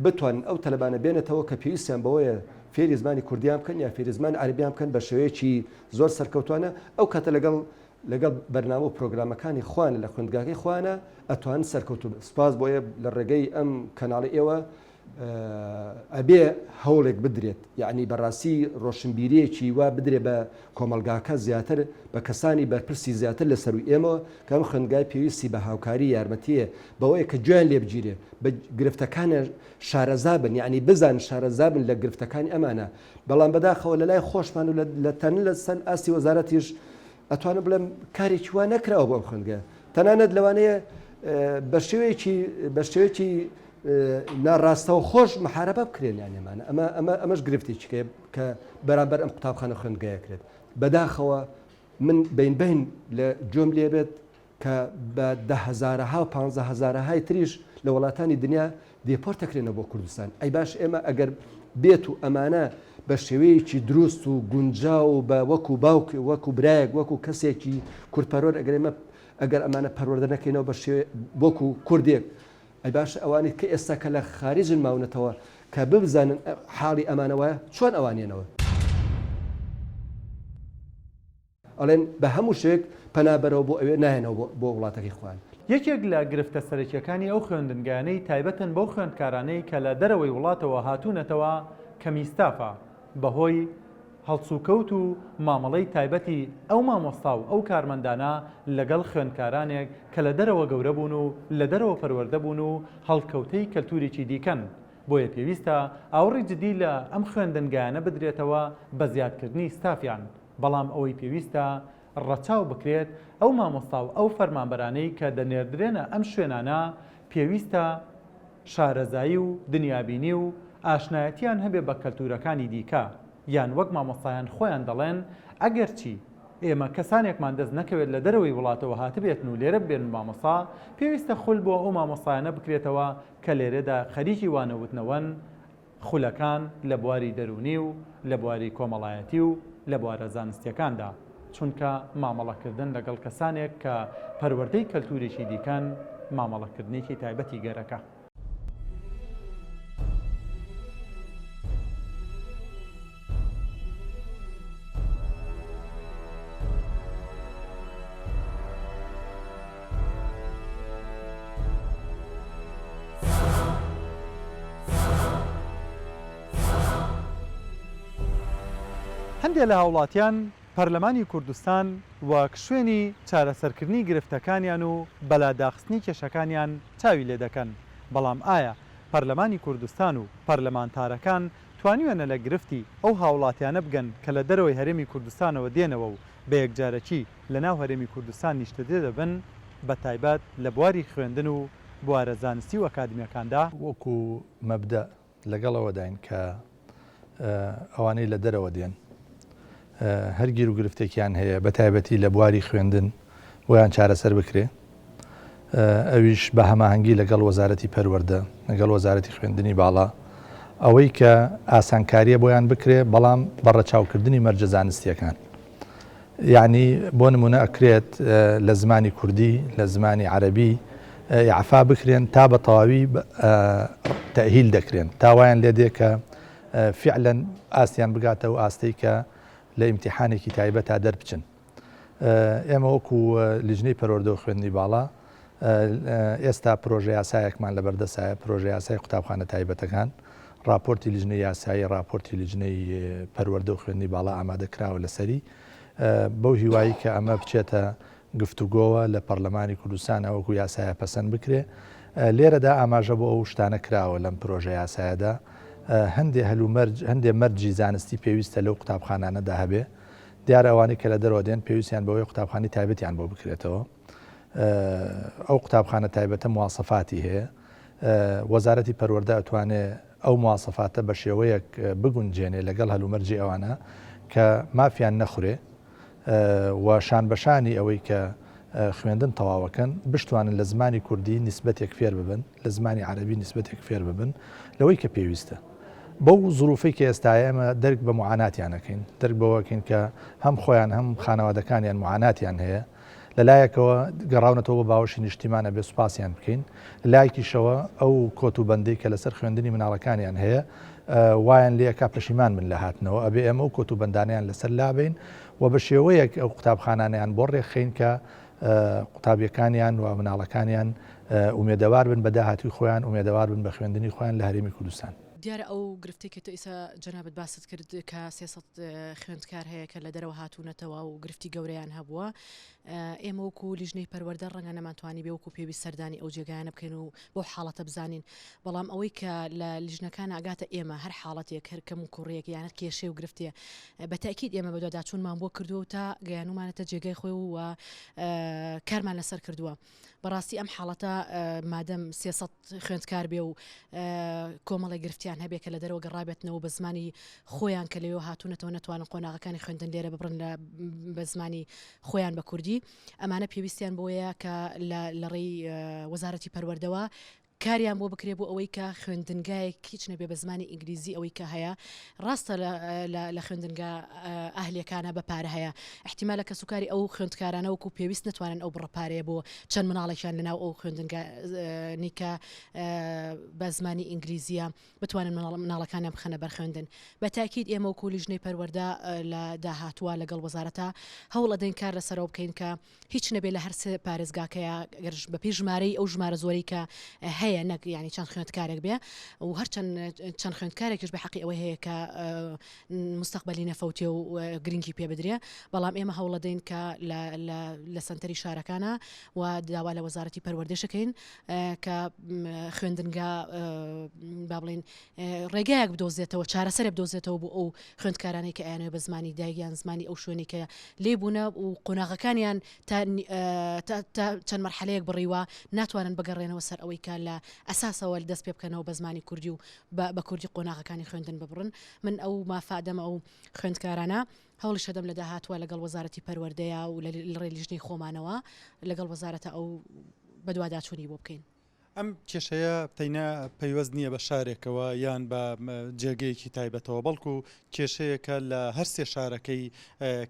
بتوانن ئەو تەلەبانە بێنێتەوە کە پێویستیان بەوەیە فێری زمانی کوردیان بکەن یا فێری زمانی عەرەبیان بکەن بە شێوەیەکی زۆر سەرکەوتوانە ئەو کاتە لەگەڵ لەگەڵ بەرنامە و پرۆگرامەکانی خۆیان لە خوێندگاکەی خۆیانە ئەتوانن سەرکەوتوو بن. سپاس بۆیە لە ڕێگەی ئەم کەناڵی ئێوە ئەبێ هەوڵێک بدرێت یەعنی بەڕاستی ڕۆشنبیریەکی وا بدرێ بە کۆمەڵگاکە زیاتر بە کەسانی بەرپرسی زیاتر لە سەروی ئێمەوە کە ئەم خوێندگای پێویستی بە هاوکاری یارمەتیە بەوەیە کە گوێیان لێ بگیرێ بە گرفتەکانە شارەزا بن یەعنی بزان شارەزا بن لە گرفتەکانی ئەمانە بەڵام بەداخەوە لە لای خۆشمان و لە تەنن لە سەر ئاستی وەزارەتیش ئەتوانم بڵێم کارێکی وا نەکراوە بۆ ئەم خوێندگایە تەنانەت لەوانەیە بە شێوەیەکی بە شێوەیەکی ناڕاستەوخۆش محاربە بکرێن یان ئەمانە ئەمە ئەمە ئەمەش گرفتێکی کە بەرامبەر ئەم قوتابخانە خوێندگایە کرێت بەداخەوە من بین بین لە گوێم لێ بێت کە بە دە هەزارەها و پانزە هەزارەهای تریش لە وڵاتانی دنیا دێپۆرت دەکرێنەوە بۆ کوردستان. ئەی باش ئێمە ئەگەر بێت و ئەمانە بە شێوەیەکی دروست و گونجاو و بە وەکو باوک وەکو برایەک وەکو کەسێکی کوردپەروەر ئەگەر ئێمە ئەگەر ئەمانە پەروەردە نەکەینەوە بە شێوەیە وەکو کوردێک ئەی باش ئەوانی کە ئێستا کە لە خاریجن ماونەتەوە کە ببزانن حاڵی ئەمانە وایە چۆن ئەوان یەنەوە؟ ئەڵێن بە هەموو شێوەیەک پەنا بەرەوە بۆ ئەوێ نایەنەوە بۆ وڵاتەکەی خۆیان. یەکێک لە گرفتە سەرەکییەکانی ئەو خوێندنگایانەی تایبەتن بەو خوێندکارانەی کە لە دەرەوەی وڵاتەوە هاتوونەتەوە کەمی ستافە، بەهۆی هەڵسوکەوت و مامەڵەی تایبەتی ئەو مامۆستا و ئەو کارمەندانە لەگەڵ خوێندکارانێک کە لە دەرەوە گەورە بوون و لە دەرەوە پەروەردە بوون و هەڵکەوتەی کەلتوورێکی دیکەن بۆیە پێویستە ئاوڕی جدی لە ئەم خوێندنگایانە بدرێتەوە بە زیادکردنی ستافیان. بەڵام ئەوەی پێویستە ڕەچاو بکرێت ئەو مامۆستا و ئەو فەرمانبەرانەی کە دەنێردرێنە ئەم شوێنانە پێویستە شارەزایی و دنیابینی و ئاشنایەتیان هەبێ بە کەلتورەکانی دیکە یان وەک مامۆستایان خۆیان دەڵێن ئەگەرچی ئێمە کەسانێکمان دەست نەکەوێت لە دەرەوەی وڵاتەوە هاتبێتن و لێرە ببێن مامۆستا پێویستە خول بۆ ئەو مامۆستایانە بکرێتەوە کە لێرەدا خەریکی وانەوتنەوەن خولەکان لە بواری دەروونی و لە بواری کۆمەڵایەتی و لە بوارە زانستییەکاندا، چونکە مامەڵەکردن لەگەڵ کەسانێک کە پەروەردەی کەلتوورێکی دیکەن، مامەڵەکردنێکی تایبەتی گەرەکە. هەندێ لە هاوڵاتیان پەرلەمانی کوردستان وەک شوێنی چارەسەرکردنی گرفتەکانیان و بەلاداخستنی کێشەکانیان چاوی لێدەکەن، بەڵام ئایا پەرلەمانی کوردستان و پەرلەمانتارەکان توانیویانە لە گرفتی ئەو هاوڵاتیانە بگەن کە لە دەرەوەی هەرێمی کوردستانەوە دێنەوە و بە یەکجارەکی لە ناو هەرێمی کوردستان نیشتەجێ دەبن بە تایبەت لە بواری خوێندن و بوارە زانستی و ئەکادمیەکاندا؟ وەکو مەبدەئ لەگەڵ ئەوەداین کە ئەوانەی لە دەرەوە دێن هەر گیروگرفتێکیان هەیە بە تایبەتی لە بواری خوێندن بۆیان چارەسەر بکرێ ئەویش بە هەماهەنگی لەگەڵ وەزارەتی پەروەردە لەگەڵ وەزارەتی خوێندنی باڵا ئەوەی کە ئاسانکاریە بۆیان بکرێ بەڵام بە ڕەچاوکردنی مەرجە زانستیەکان یعنی بۆ نمونە ئەکرێت لە زمانی کوردی لە زمانی عەربی ئیعفا بکرێن تا بە تەواوی تەهیل دەکرێن تا وایان لێ دێ کە فعلەن ئاستیان بگاتە و ئاستەی کە لە ئیمتیحانێکی تایبەتا دەربچن. ئێمە وەکو لیژنەی پەروەردە و خوێندنی باڵا ئێستا پرۆژە یاسایەکمان لەبەردەسایە، پرۆژە یاسای قوتابخانە تایبەتەکان، ڕاپۆرتی لیژنەی یاسایی، ڕاپۆرتی لیژنەی پەروەردە و خوێندنی باڵا ئامادە کراوە لەسەری، بەو هیوایی کە ئەمە بچێتە گفتوگۆوە لە پەرلەمانی کوردستان وەکو یاسایە پەسەند بکرێ. لێرەدا ئاماژە بۆ ئەو شتانە کراوە لەم پرۆژە یاسایەدا هەندێ هەلومەرج هەندێ مەرجی زانستی پێویستە لەو قوتابخانانەدا هەبێ. دیارە ئەوانەی کە لە دەرەوە دێن پێویستیان بەوەیە قوتابخانەی تایبەتیان بۆ بکرێتەوە. ئەو قوتابخانە تایبەتە مواسەفاتی هەیە. وەزارەتی پەروەردە ئەتوانێ ئەو مواسەفاتە بە شێوەیەک بگونجێنێ لەگەڵ هەلومەرجی ئەوانە کە مافیان نەخورێ و شانبەشانی ئەوەی کە خوێندن تەواوەکەن بشتوانن لە زمانی کوردی نیسبەتێک فێر ببن، لە زمانی عەرەبی نیسبەتێک فێر ببن لەوەی کە پێویستە. بەو زروفەی کە ئێستایە ئێمە دەرک بە موعاناتیان ئەکەین، دەرک بەوە ئەکەین کە هەم خۆیان هەم خانەوادەکانیان موعاناتیان هەیە، لە لایەکەوە گەڕاونەتەوە بۆ باوەشی نیشتیمان ئەبێ سوپاسیان بکەین، لە لایەکیشەوە ئەو کۆت و بەندەی کە لەسەر خوێندنی مناڵەکانیان هەیە وایان لێ ئەکا پەشیمان بن لە هاتنەوە، ئەبێ ئێمە ئەو کۆت و بەندانەیان لەسەر لابەین و بە شێوەیەک ئەو قوتابخانانەیان بۆ ڕێکخەین کە قوتابیەکانیان و مناڵەکانیان ئومێدەوار بن بە داهاتووی خۆیان، ئومێدەوار بن بە خوێندنی خۆیان لە هەرێمی کوردستان. دیارە ئەو گرفتەی کە تۆ ئیستا جەنابت باست کرد کە 300 خوێندکار هەیە کە لە دەرەوە هاتوونەتەوە و گرفتی گەورەیان هەبووە ئێمە وەکو لیژنەی پەروەردە ڕەنگە نەمانتوانی بێ وەکو پێویست سەردانی ئەو جێگایانە بکەین و بۆ حاڵەتە بزانین بەڵام ئەوەی کە لە لیژنەکان ئاگاتە ئێمە هەر حاڵەتێک هەر کەم و کوڕیەک یان هەر کێشەی و گرفتێ بە تاکید ئێمە بەدواداچوونمان بۆ کردووە و تا گەیانومانەتە جێگای خۆی و کارمان لەسەر کردووە. بەڕاستی ئەم حاڵەتە مادەم 300 خوێندکار بێ و کۆمەڵێک گرفتیان هەبێ کە لە دەرەوە گەڕابێتنەوە بە زمانی خۆیان کە لەوێ هاتوونەتەوە نەتوانن قۆناغەکانی خوێندن لێرە ببڕن لە بە زمانی خۆیان بە کوردی ئەمانە پێویستیان بۆیە کە لە ڕێی وەزارەتی پەروەردەوە کاریان بۆ بکرێ بۆ ئەوەی کە خوێندنگایەک هیچ نەبێ بە زمانی ئینگلیزی ئەوەی کە هەیە ڕاستە لە خوێندنگا ئەهلیەکانە بە پارە هەیە احتیمالە کەسوکاری ئەو خوێندکارانە وەکو پێویست نەتوانن ئەو بڕە پارەیە بۆ چەند مناڵێکیان لەناو ئەو خوێندنگا نیکە بە زمانی ئینگلیزیە بتوانن مناڵەکانیان بخەنە بەر خوێندن بە تاکید ئێمە وەکو لیژنەی پەروەردە لە داهاتووە لەگەڵ وەزارەتە هەوڵ ئەدەین کار لەسەرەوە بکەین کە هیچ نەبێ لە هەر سێ پارێزگاکەیا گەر بەپێی ژمارەی ئەو ژمارە زۆرەی کە هەیە نەک یانی چەند خوێندکارێک بێ و هەرچەند چەند خوێندکارێکیش بە حەقی ئەوەی هەیە کە مستەقبەلی نەفەوتێ و گرنگی پێ بدرێ بەڵام ئێمە هەوڵەدەین کە لە سەنتەری شارەکانە و داوا لە وەزارەتی پەروەردەشەکەین کە خوێندنگا با بڵین ڕێگایەک بدۆزێتەوە چارەسەرێ بدۆزێتەوە بۆ ئەو خوێندکارانەی کە ئەیانەوێت بە زمانی دایک یان زمانی ئەو شوێنەی کە لێی بوونە و قۆناغەکانیان تا تا چەند مەرحەلەیەک بڕیوە ناتوانن بگەڕێنەوە سەر ئەوەی کە لە ئەساسەوە دەست پێ بکەنەوە بە زمانی کوردی و بە کوردی قۆناغەکانی خوێندن ببڕن من ئەو مافە ئەدەمە ئەو خوێندکارانە هەوڵیش ئەدەم لە داهاتووە لەگەڵ وەزارەتی پەروەردەیا و لە ڕێی لیژنەی خۆمانەوە لەگەڵ وەزارەتە ئەو بەدواداچوونی بۆ بکەین. ئەم کێشەیە تەینا پەیوەست نییە بە شارێکەوە یان بە جێگەیەکی تایبەتەوە، بەڵکو کێشەیەکە لە هەر سێ شارەکەی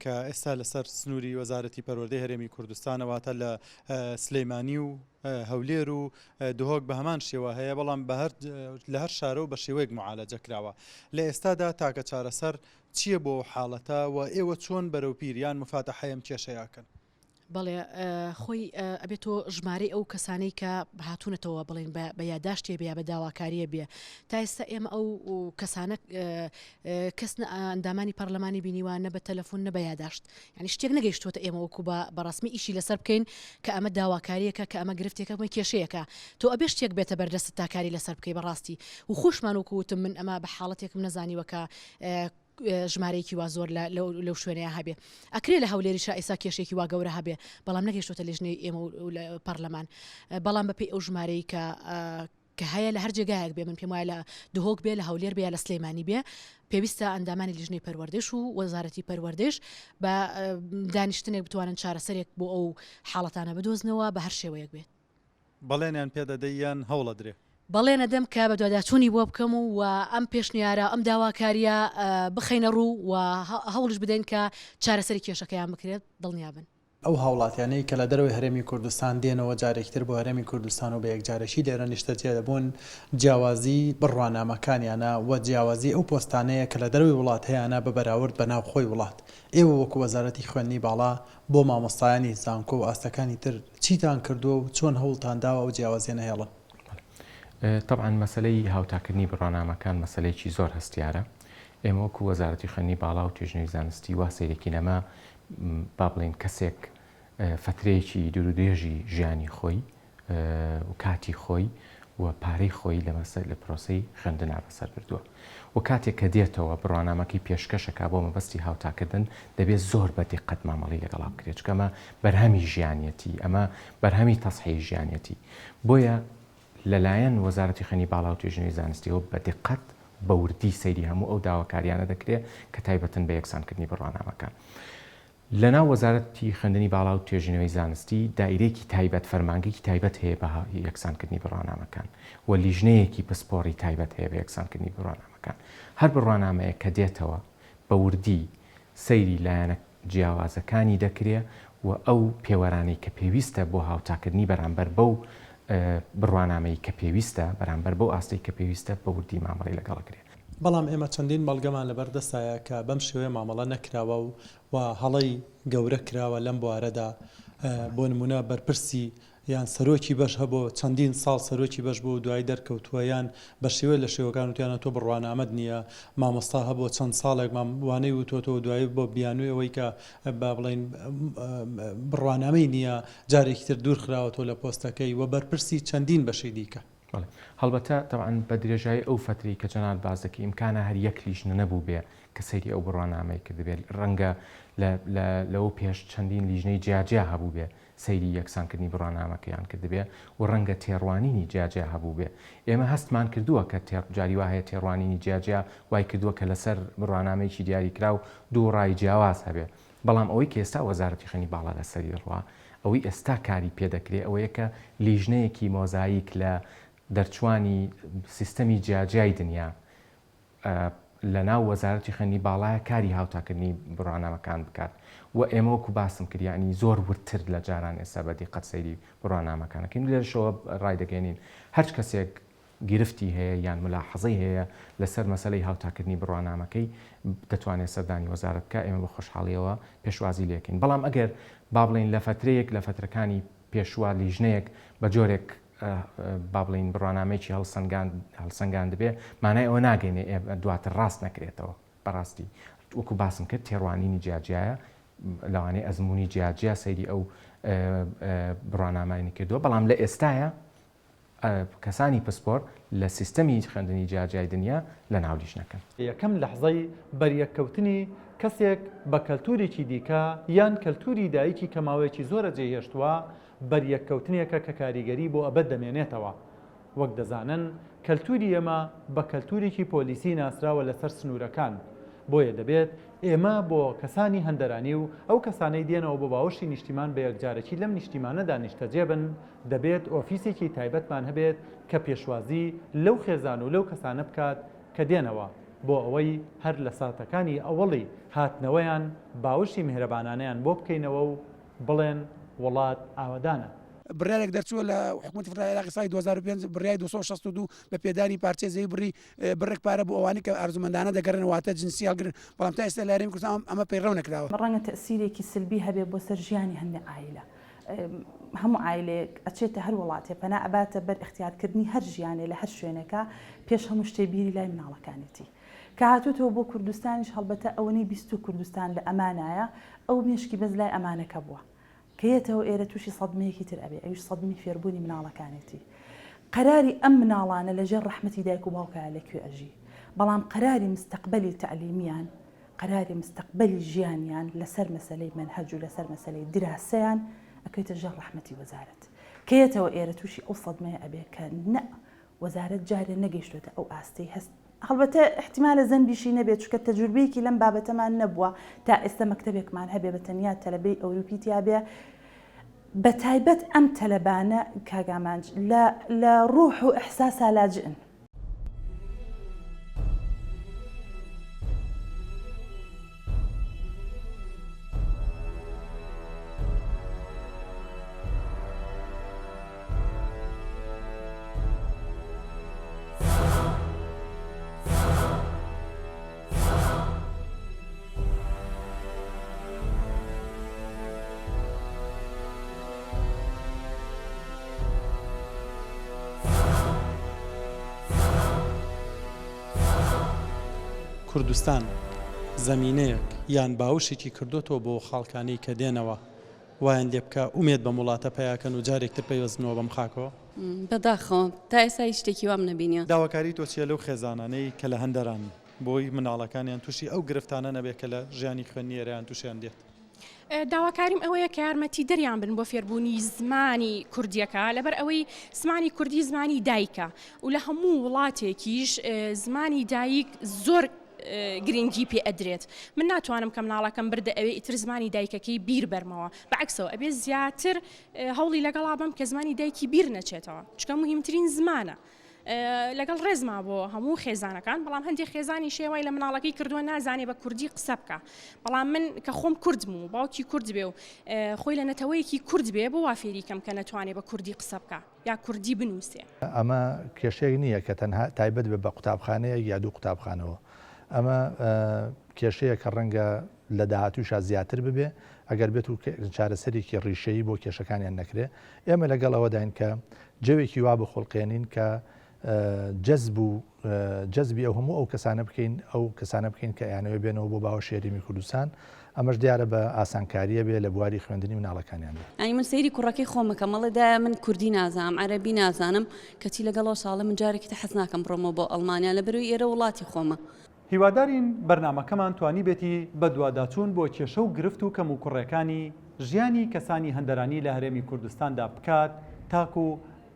کە ئێستا لەسەر سنووری وەزارەتی پەروەردەی هەرێمی کوردستانە، واتە لە سلێمانی و هەولێر و دهۆک بە هەمان شێوە هەیە، بەڵام لە هەر شارە و بە شێوەیەک موعالەجە کراوە. لە ئێستادا تاکە چارەسەر چییە بۆ ئەو حاڵەتە و ئێوە چۆن بەرەوپیر یان موفاتەحەی ئەم کێشەیە ئەکەن؟ بەڵێ خۆی ئەبێت تۆ ژمارەی ئەو کەسانەی کە هاتوونەتەوە بڵێن بە یاداشتێ بێ یا بە داواکاریە بێ تا ئێستا ئێمە ئەو کەسانە کەس ئەندامانی پەرلەمانی بینیوە نە بە تەلەفۆن نە بە یاداشت یعنی شتێک نەگەیشتووەتە ئێمە وەکو بە بەڕسمی ئیشی لەسەر بکەین کە ئەمە داواکاریەکە کە ئەمە گرفتێکە ئەمە کێشەیەکە تۆ ئەبێ شتێک بێتە بەردەست تا کاری لەسەر بکەی بەڕاستی و خۆشمان وەکو وتم من ئەمە بە حاڵەتێکم نەزانیوە کە ژمارەیەکی وا زۆر لە لەو شوێنەیە هەبێ ئەکرێ لە هەولێریشا ئێستا کێشێکی وا گەورە هەبێ بەڵام نەگەیشتۆتە لیژنەی ئێمە و لە پەرلەمان بەڵام بەپێی ئەو ژمارەی کە کە هەیە لە هەر جێگایەک بێ من پێم وایە لە دهۆک بێ لە هەولێر بێ یا لە سلێمانی بێ پێویستە ئەندامانی لیژنەی پەروەردەش و وەزارەتی پەروەردەش بە دانیشتنێک بتوانن چارەسەرێک بۆ ئەو حاڵەتانە بدۆزنەوە بە هەر شێوەیەک بێت. بەڵێنیان پێ دەدەی یان هەوڵەدرێ؟ بەڵێن ئەدەم کە بەدواداچوونی بۆ بکەم و و ئەم پێشنیارە ئەم داواکارییە بخەینە ڕوو و هەوڵیش بدەین کە چارەسەری کێشەکەیان بکرێت، دڵنیابن. ئەو هاوڵاتیانەی کە لە دەرەوەی هەرێمی کوردستان دێنەوە جارێکی تر بۆ هەرێمی کوردستان و بە یەکجارەکی لێرە نیشتەجێ دەبوون، جیاوازی بڕوانامەکانیانە و جیاوازی ئەو پۆستانەیە کە لە دەرەوەی وڵات هەیانە بە بەراورد بە ناوخۆی وڵات. ئێوە وەکو وەزارەتی خوێندنی باڵا بۆ مامۆستایانی زانکۆ و ئاستەکانی تر چیتان کردووە و چۆن هەوڵتان داوە ئەو جیاوازییە نەهێڵن؟ تەبعەن مەسەلەی هاوتاکردنی بڕوانامەکان مەسەلەیەکی زۆر هەستیارە. ئێمە وەکو وەزارەتی خوێندنی باڵا و توێژینەوەی زانستی وا سەیرێکین ئەمە با بڵێین کەسێک فەترەیەکی دوورودرێژی ژیانی خۆی و کاتی خۆی و پارەی خۆی لە مەسە لە پرۆسەی خوێندنا بەسەر بردووە و کاتێک کە دێتەوە بڕوانامەکەی پێشکەش ئەکا بۆ مەبەستی هاوتاکردن دەبێ زۆر بە دیقەت مامەڵەی لەگەڵا بکرێ چونکە ئەمە بەرهەمی ژیانیەتی ئەمە بەرهەمی تەزحیەی ژیانیەتی بۆیە لەلایەن وەزارەتی خوێندنی باڵا و توێژینەوەی زانستیەوە بە دیقەت بە وردی سەیری هەموو ئەو داواکاریانە دەکرێ کە تایبەتن بە یەکسانکردنی بڕوانامەکان. لەناو وەزارەتی خوێندنی باڵا و توێژینەوەی زانستی دائیرەیەکی تایبەت، فەرمانگەیەکی تایبەت هەیە بە یەکسانکردنی بڕوانامەکان و لیژنەیەکی پسپۆڕی تایبەت هەیە بە یەکسانکردنی بڕوانامەکان. هەر بڕوانامەیەک کە دێتەوە بە وردی سەیری لایەنە جیاوازەکانی دەکرێ و ئەو پێوەرانەی کە پێویستە بۆ هاوتاکردنی بەرامبەر بەو بڕوانامەی کە پێویستە، بەرامبەر بەو ئاستەی کە پێویستە بە وردی مامەڵەی لەگەڵ ئەکرێ. بەڵام ئێمە چەندین بەڵگەمان لەبەر دەستایە کە بەم شێوەیە مامەڵە نەکراوە و و هەڵەی گەورە کراوە لەم بوارەدا، بۆ نموونە بەرپرسی یان سەرۆکی بەش هەبووە چەندین ساڵ سەرۆکی بەش بووە و دوایی دەرکەوتووە یان بە شێوەیەک لە شێوەکان وتویانە تۆ بڕوانامەت نییە، مامۆستا هەبووە چەند ساڵێک وانەی وتووەتەوە دوایی بۆ بیانووی ئەوەی کە با بڵێین بڕوانامەی نییە جارێکی تر دوورخراوەتەوە لە پۆستەکەی و بەرپرسی چەندین بەشی دیکە. بەڵێ هەڵبەتە تەبعەن بە درێژایی ئەو فەترەی کە جەنابت باس دەکەی ئیمکانە هەر یەک لیژنە نەبووبێ کە سەیری ئەو بڕوانامەی کردبێ ڕەنگە لە لە لەوە پێش چەندین لیژنەی جیاجیا هەبووبێ سەیری یەکسانکردنی بڕوانامەکەیان کردبێ و ڕەنگە تێڕوانینی جیاجیا هەبووبێ ئێمە هەستمان کردووە کە تێ جاری وا هەیە تێڕوانینی جیاجیا وای کردووە کە لەسەر بڕوانامەیەکی دیاریکراو دوو ڕای جیاواز هەبێ بەڵام ئەوەی کە ئێستا وەزارەتی خوێندنی باڵا لەسەری دەڕوا، ئەوەی ئێستا کاری پێ دەکرێ ئەوەیە کە لیژنەیەکی مۆزایک لە دەرچووانی سیستەمی جیاجیای دنیا لە ناو وەزارەتی خوێندنی باڵایە کاری هاوتاکردنی بڕوانامەکان بکات و ئێمە وەکو باسم کرد یانی زۆر وردتر لە جاران ئێستا بە دیقەت سەیری بڕوانامەکان ئەکەین لێرەشەوە ڕایدەگەیەنین هەرچ کەسێک گرفتی هەیە یان ملاحەزەی هەیە لەسەر مەسەلەی هاوتاکردنی بڕوانامەکەی دەتوانێت سەردانی وەزارەت بکات، ئێمە بە خۆشحاڵیەوە پێشوازی لێکەین، بەڵام ئەگەر با بڵێین لە فەترەیەک لە فەترەکانی پێشووە لیژنەیەک بە جۆرێک با بڵێین بڕوانامەیەکی هەڵسەنگاندبێ مانای ئەوە ناگەینێ دواتر ڕاست نەکرێتەوە، بەڕاستی وەکو باسم کرد تێڕوانینی جیاجیایە لەوانەیە ئەزموونی جیاجیا سەیری ئەو بڕوانامانی کردووە، بەڵام لە ئێستایا کەسانی پسپۆر لە سیستەمی خوێندنی جیاجیای دنیا لە ناو لیژنەکەن. یەکەم لەحزەی بەریەککەوتنی کەسێک بە کەلتوورێکی دیکە یان کەلتووری دایکی کە ماوەیەکی زۆرە جێیهێشتووە، بەریەککەوتنێکە کە کاریگەری بۆ ئەبەد دەمێنێتەوە. وەک دەزانن کەلتووری ئێمە بە کەلتوورێکی پۆلیسی ناسراوە لەسەر سنوورەکان، بۆیە دەبێت ئێمە بۆ کەسانی هەندەرانی و ئەو کەسانەی دێنەوە بۆ باوەشی نیشتیمان بە یەکجارەکی لەم نیشتیمانەدا نیشتەجێ بن، دەبێت ئۆفیسێکی تایبەتمان هەبێت کە پێشوازی لەو خێزان و لەو کەسانە بکات کە دێنەوە، بۆ ئەوەی هەر لە ساتەکانی ئەوەڵی هاتنەوەیان باوەشی میهرەبانانەیان بۆ بکەینەوە و بڵێن وڵات ئاوەدانە. بڕیارێک دەرچووە لە حکومەتی فیدراڵی عێراقی ساڵی 2005 بڕیاری 262 بە پێدانی پارچەی زەوی بڕی بڕێک پارە بۆ ئەوانەی کە ئارزومەندانە دەگەڕێن واتە جنسی هەڵگرن بەڵام تا ئێستا لە هەرێمی کوردستان ئەمە پەیڕەو نەکراوە. ڕەنگە تەئسیرێکی سلبی هەبێ بۆ سەر ژیانی هەندێ عایلە. هەموو عایلەیەک ئەچێتە هەر وڵاتێ پەنا ئەباتە بەر ئیختیارکردنی هەر ژیانێ لە هەر شوێنێکا پێش هەموو شتێ بیری لای مناڵەکانێتی کە هاتووتەوە بۆ کوردستانیش هەڵبەتە ئەوەنەی بیستوو کوردستان لە ئەمانایە ئەو مێشکی بەس لای ئەمانەکە بووە کە یەتەوە ئێرە تووشی سەدمەیەکی تر ئەبێ ئەویش سەدمی فێربوونی مناڵەکانێتی قەراری ئەم مناڵانە لە ژێر ڕەحمەتی دایک و باوکایە لە کوێ ئەژی بەڵام قەراری مستەقبەلی تەعلیمیان قەراری مستەقبەلی ژیانیان لەسەر مەسەلەی مەنهەج و لەسەر مەسەلەی دراسەیان ئەکەوێتە ژێر ڕەحمەتی وەزارەت. کە یەتەوە ئێرە تووشی ئەو سەدمەیە ئەبێ کە نە وەزارەت جارێ نەگەیشتۆتە ئەو ئاستەی هەست هەڵبەتە ئیحتیمالە زەنبیشی نەبێت چونکە تەجوربەیەکی لەم بابەتەمان نەبووە تا ئێستا مەکتەبێکمان هەبێ بە تەنیا تەلەبەی ئەوروپی تیابێ بە تایبەت ئەم تەلەبانە کاک ئامانج لە لە ڕوح و ئیحساسا لاجئن. کوردستان زەمینەیەک یان باوشێکی کردۆتەوە بۆ خاڵکانەی کە دێنەوە. وایان لێ بکا ئومێد بەم وڵاتە پەیا کەن و جارێک تر پەیوەست بنەوە بەم خاکەوە؟ بەداخەوە تا ئێستا هیچ شتێکی وام نەبینیوە. داواکاری تۆ چیە لەو خێزانانەی کە لە هەندەران بۆی مناڵەکانیان توشی ئەو گرفتانە نەبێ کە لە ژیانی خوێندنی ئێرەیان توشیان دێت؟ داواکاریم ئەوەیە کە یارمەتیدەریان بن بۆ فێربوونی زمانی کوردیەکە لەبەر ئەوەی زمانی کوردی زمانی دایکە و لە هەموو وڵاتێکیش زمانی دایک زۆر گرنگی پێ ئەدرێت من ناتوانم کە مناڵەکەم بردە ئەوێ ئیتر زمانی دایکەکەی بیر بەرمەوە بەعکسەوە ئەبێ زیاتر هەوڵی لەگەڵا بەم کە زمانی دایکی بیر نەچێتەوە چکە مهمترین زمانە لەگەڵ ڕێزما بۆ هەموو خێزانەکان بەڵام هەندێک خێزانی شێوای لە مناڵەکەی کردووە نازانێ بە کوردی قسە بکە بەڵام من کە خۆم کوردم و باوکی کورد بێ و خۆی لە نەتەوەیەکی کورد بێ بۆ وا فێری کەم کە نەتوانێ بە کوردی قسە بکە یا کوردی بنووسێ. ئەمە کێشەیەک نییە کە تەنها تایبەت بێت بە قوتابخانەیەک یا دوو قوتابخانەوە. ئەمە کێشەیەکە ڕەنگە لە داهاتووشا زیاتر ببێ ئەگەر بێت و چارەسەرێکی ڕیشەیی بۆ کێشەکانیان نەکرێ. ئێمە لەگەڵ ئەوەداین کە جەوێکی وا بخوڵقێنین کە جەزب و جەزبی ئەو هەموو ئەو کەسانە بکەین ئەو کەسانە بکەین کە ئەیانەوێ بێنەوە بۆ باوەشی هەرێمی کوردستان ئەمەش دیارە بە ئاسانکارییە بێ لە بواری خوێندنی مناڵەکانیاندا. یانی من سەیری کوڕەکەی خۆم ئەکەم ئەڵێ دایە من کوردی نازانم عەرەبی نازانم کەچی لەگەڵ ئەوشا ئەڵێ من جارێکی تر حەز ناکەم بڕۆمەوە بۆ ئەڵمانیا لەبەرئەوەی ئێرە وڵاتی خۆمە. هیوادارین بەرنامەکەمان توانیبێتی بەدواداچوون بۆ کێشە و گرفت و کەموکوڕێکانی ژیانی کەسانی هەندەرانی لە هەرێمی کوردستاندا بکات تاکو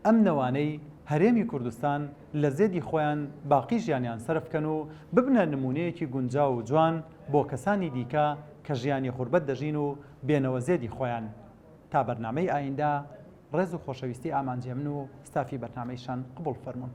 ئەم نەوانەی هەرێمی کوردستان لە زێدی خۆیان باقی ژیانیان سەرف کەن و ببنە نمونەیەکی گونجاو و جوان بۆ کەسانی دیکە کە ژیانی غوربەت دەژین و بێنەوە زێدی خۆیان. تا بەرنامەی ئایندە ڕێز و خۆشەویستی ئامانج هێمن و ستافی بەرنامەی شان قبوڵ فەرموون.